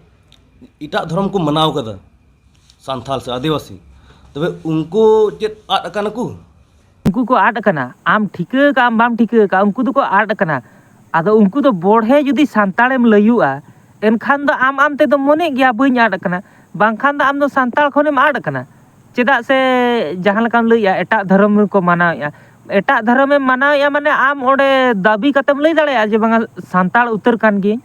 ᱮᱴᱟᱜ ᱫᱷᱚᱨᱚᱢ ᱠᱚ ᱢᱟᱱᱟᱣ ᱠᱟᱫᱟ, ᱥᱟᱱᱛᱷᱟᱞ ᱥᱮ ᱟᱹᱫᱤᱵᱟᱹᱥᱤ, ᱛᱚᱵᱮ ᱩᱱᱠᱩ ᱪᱮᱫ ᱟᱫ ᱟᱠᱟᱱᱟ ᱠᱚ? ᱩᱱᱠᱩ ᱠᱚ ᱟᱫ ᱟᱠᱟᱱᱟ᱾ ᱟᱢ ᱴᱷᱤᱠᱟᱹ ᱠᱟᱜ ᱟᱢ ᱵᱟᱢ ᱴᱷᱤᱠᱟᱹ ᱠᱟᱜ, ᱩᱱᱠᱩ ᱫᱚᱠᱚ ᱟᱫ ᱟᱠᱟᱱᱟ᱾ ᱟᱫᱚ ᱩᱱᱠᱩ ᱫᱚ ᱵᱚᱲᱦᱮ ᱡᱩᱫᱤ ᱥᱟᱱᱛᱟᱲᱮᱢ ᱞᱟᱹᱭᱩᱜᱼᱟ, ᱮᱱᱠᱷᱟᱱ ᱫᱚ ᱟᱢ ᱟᱢ ᱛᱮᱫᱚᱢ ᱢᱚᱱᱮᱜ ᱜᱮᱭᱟ, "ᱵᱟᱹᱧ ᱟᱫ ᱟᱠᱟᱱᱟ", ᱵᱟᱝᱠᱷᱟᱱ ᱫᱚ ᱟᱢ ᱫᱚ ᱥᱟᱱᱛᱟᱲ ᱠᱷᱚᱱᱮᱢ ᱟᱫ ᱟᱠᱟᱱᱟ᱾ ᱪᱮᱫᱟᱜ ᱥᱮ ᱡᱟᱦᱟᱸ ᱞᱮᱠᱟᱢ ᱞᱟᱹᱭᱮᱜᱼᱟ, ᱮᱴᱟᱜ ᱫᱷᱚᱨᱚᱢ ᱨᱮᱠᱚ ᱢᱟᱱᱟᱣᱮᱜᱼᱟ᱾ ᱮᱴᱟᱜ ᱫᱷᱚᱨᱚᱢᱮᱢ ᱢᱟᱱᱟᱣᱮᱜᱼᱟ, ᱢᱟᱱᱮ ᱟᱢ ᱚᱸᱰᱮ ᱫᱟᱹᱵᱤ ᱠᱟᱛᱮᱢ ᱞᱟᱹᱭ ᱫᱟᱲᱮᱭᱟᱜᱼᱟ ᱡᱮ, "ᱵᱟᱝᱟ, ᱥᱟᱱᱛᱟᱲ ᱩᱛᱟᱹᱨ ᱠᱟᱱ ᱜᱤᱭᱟᱹᱧ,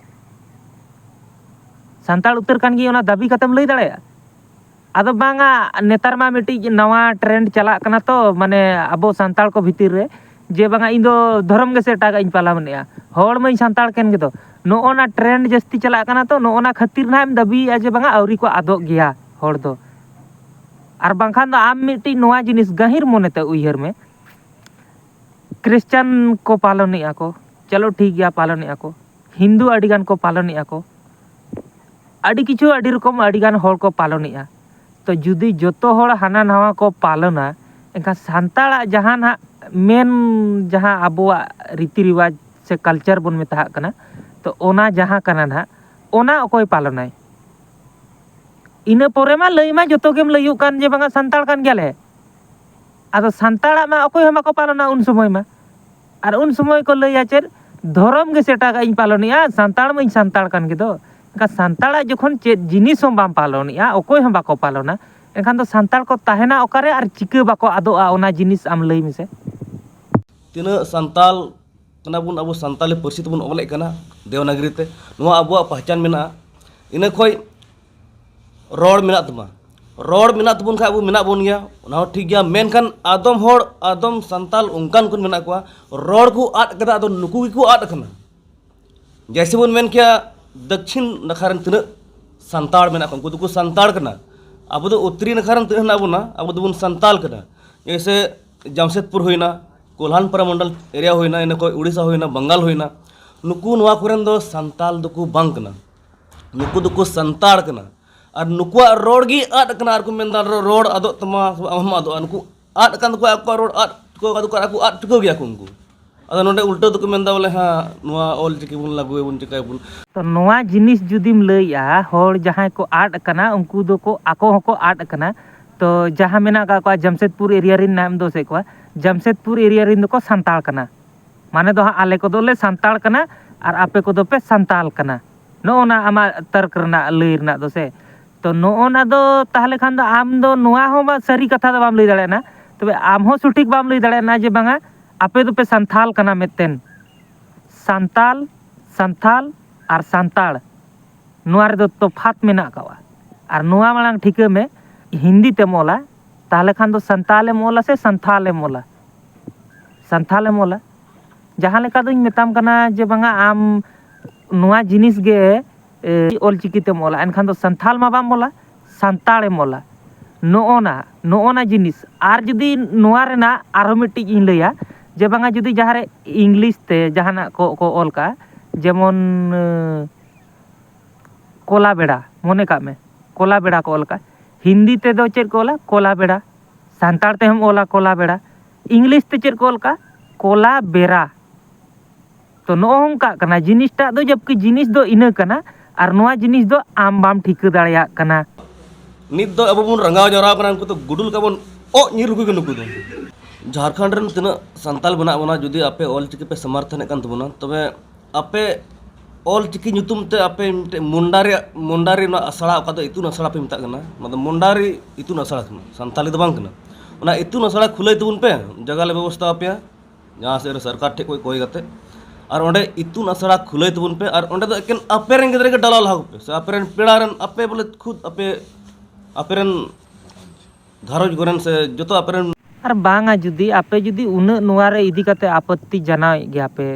ᱥᱟᱱᱛᱟᱲ ᱩᱛᱟᱹᱨ ᱠᱟᱱ ᱜᱤᱭᱟᱹᱧ", ᱚᱱᱟ ᱫᱟᱹᱵᱤ ᱠᱟᱛᱮᱢ ᱞᱟᱹᱭ ᱫᱟᱲᱮᱭᱟᱜᱼᱟ? ᱟᱫᱚ ᱵᱟᱝᱟ, ᱱᱮᱛᱟᱨ ᱢᱟ ᱢᱤᱫᱴᱤᱡ ᱱᱟᱣᱟ ᱴᱨᱮᱱᱰ ᱪᱟᱞᱟᱜ ᱠᱟᱱᱟ ᱛᱚ, ᱢᱟᱱᱮ ᱟᱵᱚ ᱥᱟᱱᱛᱟᱲ ᱠᱚ ᱵᱷᱤᱛᱤᱨ ᱨᱮ, ᱡᱮ, "ᱵᱟᱝᱟ, ᱤᱧ ᱫᱚ ᱫᱷᱚᱨᱚᱢ ᱜᱮᱥᱮ ᱮᱴᱟᱜᱟᱜ ᱤᱧ ᱯᱟᱞᱚᱱᱮᱜᱼᱟ, ᱦᱚᱲ ᱢᱟᱹᱧ ᱥᱟᱱᱛᱟᱲ ᱠᱟᱱ ᱜᱮᱫᱚ", ᱱᱚᱜᱼᱚ ᱱᱟ ᱴᱨᱮᱱᱰ ᱡᱟᱹᱥᱛᱤ ᱪᱟᱞᱟᱜ ᱠᱟᱱᱟ ᱛᱚ, ᱱᱚᱜᱼᱚ ᱱᱟ ᱠᱷᱟᱹᱛᱤᱨ ᱱᱟᱦᱟᱜ ᱮᱢ ᱫᱟᱹᱵᱤᱭᱮᱜᱼᱟ ᱡᱮ, "ᱵᱟᱝᱟ, ᱟᱹᱣᱨᱤ ᱠᱚ ᱟᱫᱚᱜ ᱜᱮᱭᱟ ᱦᱚᱲ ᱫᱚ", ᱟᱨ ᱵᱟᱝᱠᱷᱟᱱ ᱫᱚ ᱟᱢ ᱢᱤᱫᱴᱤᱡ ᱱᱚᱣᱟ ᱡᱤᱱᱤᱥ ᱜᱟᱹᱦᱤᱨ ᱢᱚᱱᱮᱛᱮ ᱩᱭᱦᱟᱹᱨ ᱢᱮ, ᱠᱷᱨᱤᱥᱪᱟᱱ ᱠᱚ ᱯᱟᱞᱚᱱᱮᱜᱼᱟ ᱠᱚ, ᱪᱚᱞᱚ ᱴᱷᱤᱠ ᱜᱮᱭᱟ, ᱯᱟᱞᱚᱱᱮᱜᱼᱟ ᱠᱚ, ᱦᱤᱱᱫᱩ ᱟᱹᱰᱤᱜᱟᱱ ᱠᱚ ᱯᱟᱞᱚᱱᱮᱜᱼᱟ ᱠᱚ, ᱟᱹᱰᱤ ᱠᱤᱪᱷᱩ, ᱟᱹᱰᱤ ᱨᱚᱠᱚᱢ, ᱟᱹᱰᱤᱜᱟᱱ ᱦᱚᱲ ᱠᱚ ᱯᱟᱞᱚᱱᱮᱜᱼᱟ᱾ ᱛᱚ ᱡᱩᱫᱤ ᱡᱚᱛᱚ ᱦᱚᱲ ᱦᱟᱱᱟ ᱱᱟᱣᱟ ᱠᱚ ᱯᱟᱞᱚᱱᱟ, ᱮᱱᱠᱷᱟᱱ ᱥᱟᱱᱛᱟᱲᱟᱜ ᱡᱟᱦᱟᱸ ᱱᱟᱦᱟᱜ ᱢᱮᱱ, ᱡᱟᱦᱟᱸ ᱟᱵᱚᱣᱟᱜ ᱨᱤᱛᱤ ᱨᱮᱣᱟᱡᱽ ᱥᱮ ᱠᱟᱞᱪᱟᱨ ᱵᱚᱱ ᱢᱮᱛᱟᱜ ᱠᱟᱱᱟ, ᱛᱚ ᱚᱱᱟ ᱡᱟᱦᱟᱸ ᱠᱟᱱᱟ ᱱᱟᱦᱟᱜ, ᱚᱱᱟ ᱚᱠᱚᱭ ᱯᱟᱞᱚᱱᱟᱭ? ᱤᱱᱟᱹ ᱯᱚᱨᱮ ᱢᱟ ᱞᱟᱹᱭ ᱢᱟ ᱡᱚᱛᱚ ᱜᱮᱢ ᱞᱟᱹᱭᱚᱜ ᱠᱟᱱ ᱡᱮ, "ᱵᱟᱝᱟ, ᱥᱟᱱᱛᱟᱲ ᱠᱟᱱ ᱜᱮᱭᱟᱞᱮ", ᱟᱫᱚ ᱥᱟᱱᱛᱟᱲᱟᱜ ᱢᱟ ᱚᱠᱚᱭ ᱦᱚᱸ ᱵᱟᱠᱚ ᱯᱟᱞᱚᱱᱟ ᱩᱱ ᱥᱚᱢᱚᱭ ᱢᱟ᱾ ᱟᱨ ᱩᱱ ᱥᱚᱢᱚᱭ ᱠᱚ ᱞᱟᱹᱭᱟ ᱪᱮᱫ, "ᱫᱷᱚᱨᱚᱢ ᱜᱮᱥᱮ ᱮᱴᱟᱜᱟᱜ ᱤᱧ ᱯᱟᱞᱚᱱᱮᱜᱼᱟ, ᱥᱟᱱᱛᱟᱲ ᱢᱟᱧ ᱥᱟᱱᱛᱟᱲ ᱠᱟᱱ ᱜᱮᱫᱚ"᱾ ᱮᱱᱠᱷᱟᱱ ᱥᱟᱱᱛᱟᱲᱟᱜ ᱡᱚᱠᱷᱚᱱ ᱪᱮᱫ ᱡᱤᱱᱤᱥ ᱦᱚᱸ ᱵᱟᱢ ᱯᱟᱞᱚᱱᱮᱜᱼᱟ, ᱚᱠᱚᱭ ᱦᱚᱸ ᱵᱟᱠᱚ ᱯᱟᱞᱚᱱᱟ, ᱮᱱᱠᱷᱟᱱ ᱫᱚ ᱥᱟᱱᱛᱟᱲ ᱠᱚ ᱛᱟᱦᱮᱱᱟ ᱚᱠᱟᱨᱮ ᱟᱨ ᱪᱤᱠᱟᱹ ᱵᱟᱠᱚ ᱟᱫᱚᱜᱼᱟ, ᱚᱱᱟ ᱡᱤᱱᱤᱥ ᱟᱢ ᱞᱟᱹᱭ ᱢᱮᱥᱮ᱾ ᱛᱤᱱᱟᱹᱜ ᱥᱟᱱᱛᱟᱞ ᱠᱟᱱᱟ ᱵᱚᱱ, ᱟᱵᱚ ᱥᱟᱱᱛᱟᱞᱤ ᱯᱟᱹᱨᱥᱤ ᱛᱮᱵᱚᱱ ᱚᱞᱮᱫ ᱠᱟᱱᱟ ᱫᱮᱣᱱᱟᱜᱽᱨᱤ ᱛᱮ, ᱱᱚᱣᱟ ᱟᱵᱚᱣᱟᱜ ᱯᱟᱦᱪᱟᱱ ᱢᱮᱱᱟᱜᱼᱟ᱾ ᱤᱱᱟᱹ ᱠᱷᱚᱡ ᱨᱚᱲ ᱢᱮᱱᱟᱜ ᱛᱟᱢᱟ, ᱨᱚᱲ ᱢᱮᱱᱟᱜ ᱛᱟᱵᱚᱱ ᱠᱷᱟᱡ ᱟᱵᱚ ᱢᱮᱱᱟᱜ ᱵᱚᱱ ᱜᱮᱭᱟ, ᱚᱱᱟ ᱦᱚᱸ ᱴᱷᱤᱠ ᱜᱮᱭᱟ᱾ ᱢᱮᱱᱠᱷᱟᱱ ᱟᱫᱚᱢ ᱦᱚᱲ, ᱟᱫᱚᱢ ᱥᱟᱱᱛᱟᱞ ᱚᱱᱠᱟᱱ ᱠᱚ ᱢᱮᱱᱟᱜ ᱠᱚᱣᱟ, ᱨᱚᱲ ᱠᱚ ᱟᱫ ᱠᱟᱫᱟ, ᱟᱫᱚ ᱱᱩᱠᱩ ᱜᱮᱠᱚ ᱟᱫ ᱠᱟᱱᱟ᱾ ᱡᱮᱭᱥᱮ ᱵᱚᱱ ᱢᱮᱱ ᱠᱮᱭᱟ, ᱫᱟᱠᱷᱤᱱ ᱱᱟᱠᱷᱟ ᱨᱮᱱ ᱛᱤᱱᱟᱹᱜ ᱥᱟᱱᱛᱟᱲ ᱢᱮᱱᱟᱜ ᱠᱚᱣᱟ, ᱩᱱᱠᱩ ᱫᱚᱠᱚ ᱥᱟᱱᱛᱟᱲ ᱠᱟᱱᱟ᱾ ᱟᱵᱚ ᱫᱚ ᱩᱛᱛᱚᱨᱤ ᱱᱟᱠᱷᱟ ᱨᱮᱱ ᱛᱤᱱᱟᱹᱜ ᱦᱮᱱᱟᱜ ᱵᱚᱱᱟ, ᱟᱵᱚ ᱫᱚᱵᱚᱱ ᱥᱟᱱᱛᱟᱲ ᱠᱟᱱᱟ᱾ ᱡᱮᱭᱥᱮ ᱡᱟᱢᱥᱮᱫᱽᱯᱩᱨ ᱦᱩᱭᱱᱟ, ᱠᱳᱞᱦᱟᱱᱯᱟᱨᱟ ᱢᱚᱱᱰᱚᱞ ᱮᱨᱤᱭᱟ ᱦᱩᱭᱱᱟ, ᱤᱱᱟᱹ ᱠᱷᱚᱱ ᱩᱲᱤᱥᱥᱟ ᱦᱩᱭᱱᱟ, ᱵᱟᱝᱜᱟᱞ ᱦᱩᱭᱱᱟ, ᱱᱩᱠᱩ ᱱᱚᱣᱟ ᱠᱚᱨᱮᱱ ᱫᱚ ᱥᱟᱱᱛᱟᱞ ᱫᱚᱠᱚ ᱵᱟᱝ ᱠᱟᱱᱟ᱾ ᱱᱩᱠᱩ ᱫᱚᱠᱚ ᱥᱟᱱᱛᱟᱲ ᱠᱟᱱᱟ᱾ ᱟᱨ ᱱᱩᱠᱩᱣᱟᱜ ᱨᱚᱲ ᱜᱮ ᱟᱫ ᱠᱟᱱᱟ᱾ ᱟᱨ ᱠᱚ ᱢᱮᱱᱫᱟ, "ᱨᱚ-, ᱨᱚᱲ ᱟᱫᱚᱜ ᱛᱟᱢᱟ, ᱟᱢ ᱦᱚᱸᱢ ᱟᱫᱚᱜᱼᱟ᱾" ᱱᱩᱠᱩ ᱟᱫ ᱠᱟᱱ ᱛᱟᱠᱚᱣᱟ, ᱟᱠᱚᱣᱟᱜ ᱨᱚᱲ ᱟᱫ ᱠᱚ, ᱟᱫᱚ ᱠᱚ ᱟᱫ ᱴᱷᱤᱠᱟᱹᱣ ᱜᱮᱭᱟ ᱠᱚ ᱩᱱᱠᱩ᱾ ᱟᱫᱚ ᱱᱚᱰᱮ ᱩᱞᱴᱟᱹ ᱫᱚᱠᱚ ᱢᱮᱱᱫᱟ ᱵᱚᱞᱮ, "ᱦᱮᱸ, ᱱᱚᱣᱟ ᱚᱞ ᱪᱤᱠᱤ ᱵᱚᱱ ᱞᱟᱹᱜᱩᱭᱟᱵᱚᱱ, ᱪᱤᱠᱟᱹᱭᱟᱵᱚᱱ?" ᱛᱚ ᱱᱚᱣᱟ ᱡᱤᱱᱤᱥ ᱡᱩᱫᱤᱢ ᱞᱟᱹᱭᱟ, ᱦᱚᱲ ᱡᱟᱦᱟᱸᱭ ᱠᱚ ᱟᱫ ᱟᱠᱟᱱᱟ, ᱩᱱᱠᱩ ᱫᱚᱠᱚ, ᱟᱠᱚ ᱦᱚᱸᱠᱚ ᱟᱫ ᱟᱠᱟᱱᱟ᱾ ᱛᱚ ᱡᱟᱦᱟᱸ ᱢᱮᱱᱟᱜ ᱟᱠᱟᱫ ᱠᱚᱣᱟ ᱡᱟᱢᱥᱮᱫᱽᱯᱩᱨ ᱮᱨᱤᱭᱟ ᱨᱮᱱ, ᱱᱟᱢ ᱫᱚ ᱥᱮ ᱠᱚᱣᱟ, ᱡᱟᱢᱥᱮᱫᱽᱯᱩᱨ ᱮᱨᱤᱭᱟ ᱨᱮᱱ ᱫᱚᱠᱚ ᱥᱟᱱᱛᱟᱲ ᱠᱟᱱᱟ᱾ ᱢᱟᱱᱮ ᱫᱚ ᱦᱟᱸᱜ, ᱟᱞᱮ ᱠᱚᱫᱚᱞᱮ ᱥᱟᱱᱛᱟᱲ ᱠᱟᱱᱟ ᱟᱨ ᱟᱯᱮ ᱠᱚᱫᱚ ᱯᱮ ᱥᱟᱱᱛᱟᱞ ᱠᱟᱱᱟ᱾ ᱱᱚᱜᱼᱚ ᱱᱟ ᱟᱢᱟᱜ ᱛᱟᱨᱠ ᱨᱮᱱᱟᱜ, ᱞᱟᱹᱭ ᱨᱮᱱᱟᱜ ᱫᱚ ᱥᱮ᱾ ᱛᱚ ᱱᱚᱜᱼᱚ ᱱᱟ ᱫᱚ ᱛᱟᱦᱚᱞᱮ ᱠᱷᱟᱱ ᱫᱚ ᱟᱢ ᱫᱚ ᱱᱚᱣᱟ ᱦᱚᱸ ᱵᱟ-, ᱥᱟᱹᱨᱤ ᱠᱟᱛᱷᱟ ᱫᱚ ᱵᱟᱢ ᱞᱟᱹᱭ ᱫᱟᱲᱮᱭᱟᱜᱼᱟ᱾ ᱛᱚᱵᱮ ᱟᱢ ᱦᱚᱸ ᱥᱚᱴᱷᱤᱠ ᱵᱟᱢ ᱞᱟᱹᱭ ᱫᱟᱲᱮᱭᱟᱜᱼᱟ ᱡᱮ ᱵᱟᱝᱟ, ᱟᱯᱮ ᱫᱚᱯᱮ ᱥᱟᱱᱛᱷᱟᱞ ᱠᱟᱱᱟ ᱢᱮᱱᱛᱮ᱾ ᱥᱟᱱᱛᱟᱞ, ᱥᱟᱱᱛᱷᱟᱞ ᱟᱨ ᱥᱟᱱᱛᱟᱲ, ᱱᱚᱣᱟ ᱨᱮᱫᱚ ᱛᱚᱯᱷᱟᱛ ᱢᱮᱱᱟᱜ ᱟᱠᱟᱫᱼᱟ᱾ ᱟᱨ ᱱᱚᱣᱟ ᱢᱟᱲᱟᱝ ᱴᱷᱤᱠᱟᱹ ᱢᱮ, ᱦᱤᱱᱫᱤ ᱛᱮᱢ ᱚᱞᱟ, ᱛᱟᱦᱚᱞᱮ ᱠᱷᱟᱱ ᱫᱚ ᱥᱟᱱᱛᱟᱞ ᱮᱢ ᱚᱞᱟ ᱥᱮ ᱥᱟᱱᱛᱷᱟᱞ ᱮᱢ ᱚᱞᱟ? ᱥᱟᱱᱛᱷᱟᱞ ᱮᱢ ᱚᱞᱟ᱾ ᱡᱟᱦᱟᱸ ᱞᱮᱠᱟ ᱫᱚᱧ ᱢᱮᱛᱟᱢ ᱠᱟᱱᱟ ᱡᱮ ᱵᱟᱝᱟ, ᱟᱢ ᱱᱚᱣᱟ ᱡᱤᱱᱤᱥ ᱜᱮ, ᱮ, ᱚᱞᱪᱤᱠᱤ ᱛᱮᱢ ᱚᱞᱟ, ᱮᱱᱠᱷᱟᱱ ᱫᱚ ᱥᱟᱱᱛᱷᱟᱞ ᱢᱟ ᱵᱟᱢ ᱚᱞᱟ, ᱥᱟᱱᱛᱟᱲ ᱮᱢ ᱚᱞᱟ᱾ ᱱᱚᱜᱼᱚ ᱱᱟ, ᱱᱚᱜᱼᱚ ᱱᱟ ᱡᱤᱱᱤᱥ᱾ ᱟᱨ ᱡᱩᱫᱤ ᱱᱚᱣᱟ ᱨᱮᱱᱟᱜ ᱟᱨᱦᱚᱸ ᱢᱤᱫᱴᱤᱡ ᱤᱧ ᱞᱟᱹᱭᱟ, ᱡᱮ ᱵᱟᱝᱟ, ᱡᱩᱫᱤ ᱡᱟᱦᱟᱸ ᱨᱮ ᱤᱝᱞᱤᱥ ᱛᱮ ᱡᱟᱦᱟᱱᱟᱜ ᱠᱚ, ᱠᱚ ᱚᱞ ᱠᱟᱜᱼᱟ, ᱡᱮᱢᱚᱱ, ᱮ, ᱠᱚᱞᱟ ᱵᱮᱲᱟ, ᱢᱚᱱᱮ ᱠᱟᱜ ᱢᱮ, ᱠᱚᱞᱟ ᱵᱮᱲᱟ ᱠᱚ ᱚᱞ ᱠᱟᱜᱼᱟ᱾ ᱦᱤᱱᱫᱤ ᱛᱮᱫᱚ ᱪᱮᱫ ᱠᱚ ᱚᱞᱟ? ᱠᱚᱞᱟ ᱵᱮᱲᱟ᱾ ᱥᱟᱱᱛᱟᱲ ᱛᱮᱦᱚᱸᱢ ᱚᱞᱟ ᱠᱚᱞᱟ ᱵᱮᱲᱟ᱾ ᱤᱝᱞᱤᱥ ᱛᱮ ᱪᱮᱫ ᱠᱚ ᱚᱞ ᱠᱟᱜᱼᱟ? ᱠᱚᱞᱟ ᱵᱮᱨᱟ᱾ ᱛᱚ ᱱᱚᱜᱼᱚ ᱱᱚᱝᱠᱟᱜ ᱠᱟᱱᱟ, ᱡᱤᱱᱤᱥᱴᱟᱜ ᱫᱚ ᱡᱟᱵᱠᱤ ᱡᱤᱱᱤᱥ ᱫᱚ ᱤᱱᱟᱹ ᱠᱟᱱᱟ, ᱟᱨ ᱱᱚᱣᱟ ᱡᱤᱱᱤᱥ ᱫᱚ ᱟᱢ ᱵᱟᱢ ᱴᱷᱤᱠᱟᱹ ᱫᱟᱲᱮᱭᱟᱜ ᱠᱟᱱᱟ᱾ ᱱᱤᱛ ᱫᱚ ᱟᱵᱚ ᱵᱚᱱ ᱨᱟᱸᱜᱟᱣ ᱡᱟᱣᱨᱟ ᱠᱟᱱᱟ, ᱩᱱᱠᱩ ᱫᱚ ᱜᱩᱰᱩ ᱞᱮᱠᱟ ᱵᱚᱱ ᱚᱜ ᱧᱤᱨ ᱨᱩᱠᱩ ᱠᱚ ᱱᱩᱠᱩ ᱫᱚ᱾ ᱡᱷᱟᱲᱠᱷᱚᱸᱰ ᱨᱮᱱ ᱛᱤᱱᱟᱹᱜ ᱥᱟᱱᱛᱟᱞ ᱢᱮᱱᱟᱜ ᱵᱚᱱᱟ, ᱡᱩᱫᱤ ᱟᱯᱮ ᱚᱞ ᱪᱤᱠᱤ ᱯᱮ ᱥᱚᱢᱚᱨᱛᱷᱚᱱᱮᱫ ᱠᱟᱱ ᱛᱟᱵᱚᱱᱟ, ᱛᱚᱵᱮ ᱟᱯᱮ ᱚᱞ ᱪᱤᱠᱤ ᱧᱩᱛᱩᱢ ᱛᱮ ᱟᱯᱮ ᱢᱤᱫᱴᱮᱡ ᱢᱩᱱᱰᱟᱨᱤ, ᱢᱩᱱᱰᱟᱨᱤ ᱱᱚᱣᱟ ᱟᱥᱲᱟ, ᱚᱠᱟ ᱫᱚ ᱤᱛᱩᱱ ᱟᱥᱲᱟ ᱯᱮ ᱢᱮᱛᱟᱜ ᱠᱟᱱᱟ, ᱚᱱᱟ ᱫᱚ ᱢᱩᱱᱰᱟᱨᱤ ᱤᱛᱩᱱ ᱟᱥᱲᱟ ᱠᱟᱱᱟ, ᱥᱟᱱᱛᱟᱞᱤ ᱫᱚ ᱵᱟᱝ ᱠᱟᱱᱟ᱾ ᱚᱱᱟ ᱤᱛᱩᱱ ᱟᱥᱲᱟ ᱠᱷᱩᱞᱟᱹᱭ ᱛᱟᱵᱚᱱ ᱯᱮ, ᱡᱟᱭᱜᱟ ᱞᱮ ᱵᱮᱵᱚᱥᱛᱷᱟ ᱟᱯᱮᱭᱟ, ᱡᱟᱦᱟᱸ ᱥᱮᱫ ᱨᱮ ᱥᱚᱨᱠᱟᱨ ᱴᱷᱮᱡ ᱠᱷᱚᱡ ᱠᱚᱭ ᱠᱟᱛᱮ, ᱟᱨ ᱚᱸᱰᱮ ᱤᱛᱩᱱ ᱟᱥᱲᱟ ᱠᱷᱩᱞᱟᱹᱭ ᱛᱟᱵᱚᱱ ᱯᱮ, ᱟᱨ ᱚᱸᱰᱮ ᱫᱚ ᱮᱠᱮᱱ ᱟᱯᱮ ᱨᱮᱱ ᱜᱤᱫᱽᱨᱟᱹ ᱜᱮ ᱰᱟᱞᱟᱣ ᱞᱟᱦᱟ ᱠᱚᱯᱮ, ᱥᱮ ᱟᱯᱮ ᱨᱮᱱ ᱯᱮᱲᱟ ᱨᱮᱱ, ᱟᱯᱮ ᱵᱚᱞᱮ ᱠᱷᱩᱫ ᱟᱯᱮ ᱟᱯᱮᱨᱮᱱ ᱜᱷᱟᱨᱚᱸᱡᱽ ᱠᱚᱨᱮᱱ ᱥᱮ ᱡᱚᱛᱚ ᱟᱯᱮᱨᱮᱱ ᱟᱨ ᱵᱟᱝᱟ, ᱡᱩᱫᱤ ᱟᱯᱮ ᱡᱩᱫᱤ ᱩᱱᱟᱹᱜ ᱱᱚᱣᱟ ᱨᱮ ᱤᱫᱤ ᱠᱟᱛᱮ ᱟᱯᱚᱛᱛᱤ ᱡᱟᱱᱟᱣᱮᱫ ᱜᱮᱭᱟ ᱯᱮ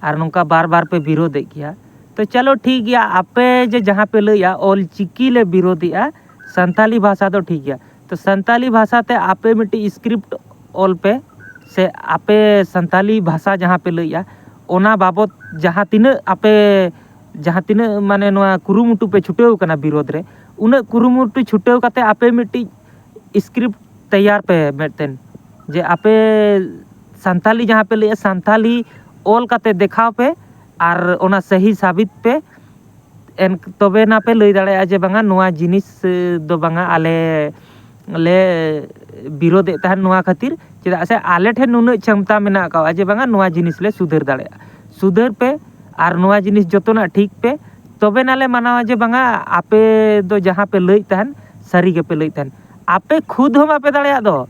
ᱟᱨ ᱱᱚᱝᱠᱟ ᱵᱟᱨ ᱵᱟᱨ ᱯᱮ ᱵᱤᱨᱳᱫᱮᱫ ᱜᱮᱭᱟ, ᱛᱚ ᱪᱚᱞᱚ ᱴᱷᱤᱠ ᱜᱮᱭᱟ, ᱟᱯᱮ ᱡᱮ ᱡᱟᱦᱟᱸ ᱯᱮ ᱞᱟᱹᱭᱮᱜᱼᱟ ᱚᱞ ᱪᱤᱠᱤ ᱞᱮ ᱵᱤᱨᱳᱫᱮᱜᱼᱟ, ᱥᱟᱱᱛᱟᱞᱤ ᱵᱷᱟᱥᱟ ᱫᱚ ᱴᱷᱤᱠ ᱜᱮᱭᱟ᱾ ᱛᱚ ᱥᱟᱱᱛᱟᱞᱤ ᱵᱷᱟᱥᱟ ᱛᱮ ᱟᱯᱮ ᱢᱤᱫᱴᱤᱡ ᱥᱠᱨᱤᱯᱴ ᱚᱞ ᱯᱮ, ᱥᱮ ᱟᱯᱮ ᱥᱟᱱᱛᱟᱞᱤ ᱵᱷᱟᱥᱟ ᱡᱟᱦᱟᱸ ᱯᱮ ᱞᱟᱹᱭᱮᱜᱼᱟ, ᱚᱱᱟ ᱵᱟᱵᱚᱛ ᱡᱟᱦᱟᱸ ᱛᱤᱱᱟᱹᱜ ᱟᱯᱮ, ᱡᱟᱦᱟᱸ ᱛᱤᱱᱟᱹᱜ ᱢᱟᱱᱮ ᱱᱚᱣᱟ ᱠᱩᱨᱩᱢᱩᱴᱩ ᱯᱮ ᱪᱷᱩᱴᱟᱹᱣ ᱠᱟᱱᱟ ᱵᱤᱨᱳᱫᱷ ᱨᱮ, ᱩᱱᱟᱹᱜ ᱠᱩᱨᱩᱢᱩᱴᱩ ᱪᱷᱩᱴᱟᱹᱣ ᱠᱟᱛᱮ ᱟᱯᱮ ᱢᱤᱫᱴᱤᱡ ᱥᱠᱨᱤᱯᱴ ᱛᱮᱭᱟᱨ ᱯᱮ ᱢᱤᱫᱴᱮᱱ, ᱡᱮ ᱟᱯᱮ ᱥᱟᱱᱛᱟᱞᱤ ᱡᱟᱦᱟᱸ ᱯᱮ ᱞᱟᱹᱭᱮᱜᱼᱟ, ᱥᱟᱱᱛᱟᱞᱤ ᱚᱞ ᱠᱟᱛᱮ ᱫᱮᱠᱷᱟᱣ ᱯᱮ, ᱟᱨ ᱚᱱᱟ ᱥᱟᱹᱦᱤ ᱥᱟᱵᱤᱛ ᱯᱮ᱾ ᱮᱱ ᱛᱚᱵᱮ ᱱᱟ ᱯᱮ ᱞᱟᱹᱭ ᱫᱟᱲᱮᱭᱟᱜᱼᱟ ᱡᱮ ᱵᱟᱝᱟ, ᱱᱚᱣᱟ ᱡᱤᱱᱤᱥ ᱫᱚ ᱵᱟᱝᱟ, ᱟᱞᱮ ᱞᱮ ᱵᱤᱨᱳᱫᱮᱫ ᱛᱟᱦᱮᱱ ᱱᱚᱣᱟ ᱠᱷᱟᱹᱛᱤᱨ, ᱪᱮᱫᱟᱜ ᱥᱮ ᱟᱞᱮ ᱴᱷᱮᱱ ᱱᱩᱱᱟᱹᱜ ᱪᱷᱟᱢᱛᱟ ᱢᱮᱱᱟᱜ ᱟᱠᱟᱫᱼᱟ ᱡᱮ ᱵᱟᱝᱟ, ᱱᱚᱣᱟ ᱡᱤᱱᱤᱥ ᱞᱮ ᱥᱩᱫᱷᱟᱹᱨ ᱫᱟᱲᱮᱭᱟᱜᱼᱟ᱾ ᱥᱩᱫᱷᱟᱹᱨ ᱯᱮ ᱟᱨ ᱱᱚᱣᱟ ᱡᱤᱱᱤᱥ ᱡᱚᱛᱚᱱᱟᱜ ᱴᱷᱤᱠ ᱯᱮ, ᱛᱚᱵᱮ ᱱᱟᱞᱮ ᱢᱟᱱᱟᱣᱟ ᱡᱮ ᱵᱟᱝᱟ, ᱟᱯᱮ ᱫᱚ ᱡᱟᱦᱟᱸ ᱯᱮ ᱞᱟᱹᱭᱮᱫ ᱛᱟᱦᱮᱱ ᱥᱟᱹᱨᱤ ᱜᱮᱯᱮ ᱞᱟᱹᱭᱮᱫ ᱛᱟᱦᱮᱱ᱾ ᱟᱯᱮ ᱠᱷᱩᱫ ᱦᱚᱸ ᱵᱟᱯᱮ ᱫᱟᱲᱮᱭᱟᱜ ᱫᱚ,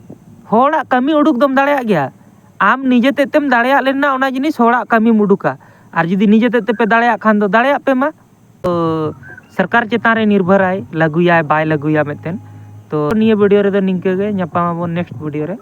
ᱦᱚᱲᱟᱜ ᱠᱟᱹᱢᱤ ᱩᱰᱩᱠ ᱫᱚᱢ ᱫᱟᱲᱮᱭᱟᱜ ᱜᱮᱭᱟ᱾ ᱟᱢ ᱱᱤᱡᱮ ᱛᱮᱫ ᱛᱮᱢ ᱫᱟᱲᱮᱭᱟᱜ ᱞᱮᱱᱟ ᱚᱱᱟ ᱡᱤᱱᱤᱥ ᱦᱚᱲᱟᱜ ᱠᱟᱹᱢᱤᱢ ᱩᱰᱩᱠᱟ, ᱟᱨ ᱡᱩᱫᱤ ᱱᱤᱡᱮ ᱛᱮᱫ ᱛᱮᱯᱮ ᱫᱟᱲᱮᱭᱟᱜ ᱠᱷᱟᱱ ᱫᱚ ᱫᱟᱲᱮᱭᱟᱜ ᱯᱮ ᱢᱟ᱾ ᱛᱚ ᱥᱚᱨᱠᱟᱨ ᱪᱮᱛᱟᱱ ᱨᱮ ᱱᱤᱨᱵᱷᱚᱨᱟᱭ, ᱞᱟᱹᱜᱩᱭᱟᱭ ᱵᱟᱭ ᱞᱟᱹᱜᱩᱭᱟ ᱢᱤᱫᱴᱮᱱ᱾ ᱛᱚ ᱱᱤᱭᱟᱹ ᱵᱷᱤᱰᱤᱭᱳ ᱨᱮᱫᱚ ᱱᱤᱝᱠᱟᱹ ᱜᱮ, ᱧᱟᱯᱟᱢ ᱟᱵᱚᱱ ᱱᱮᱠᱥᱴ ᱵᱷᱤᱰᱤᱭᱳ ᱨᱮ᱾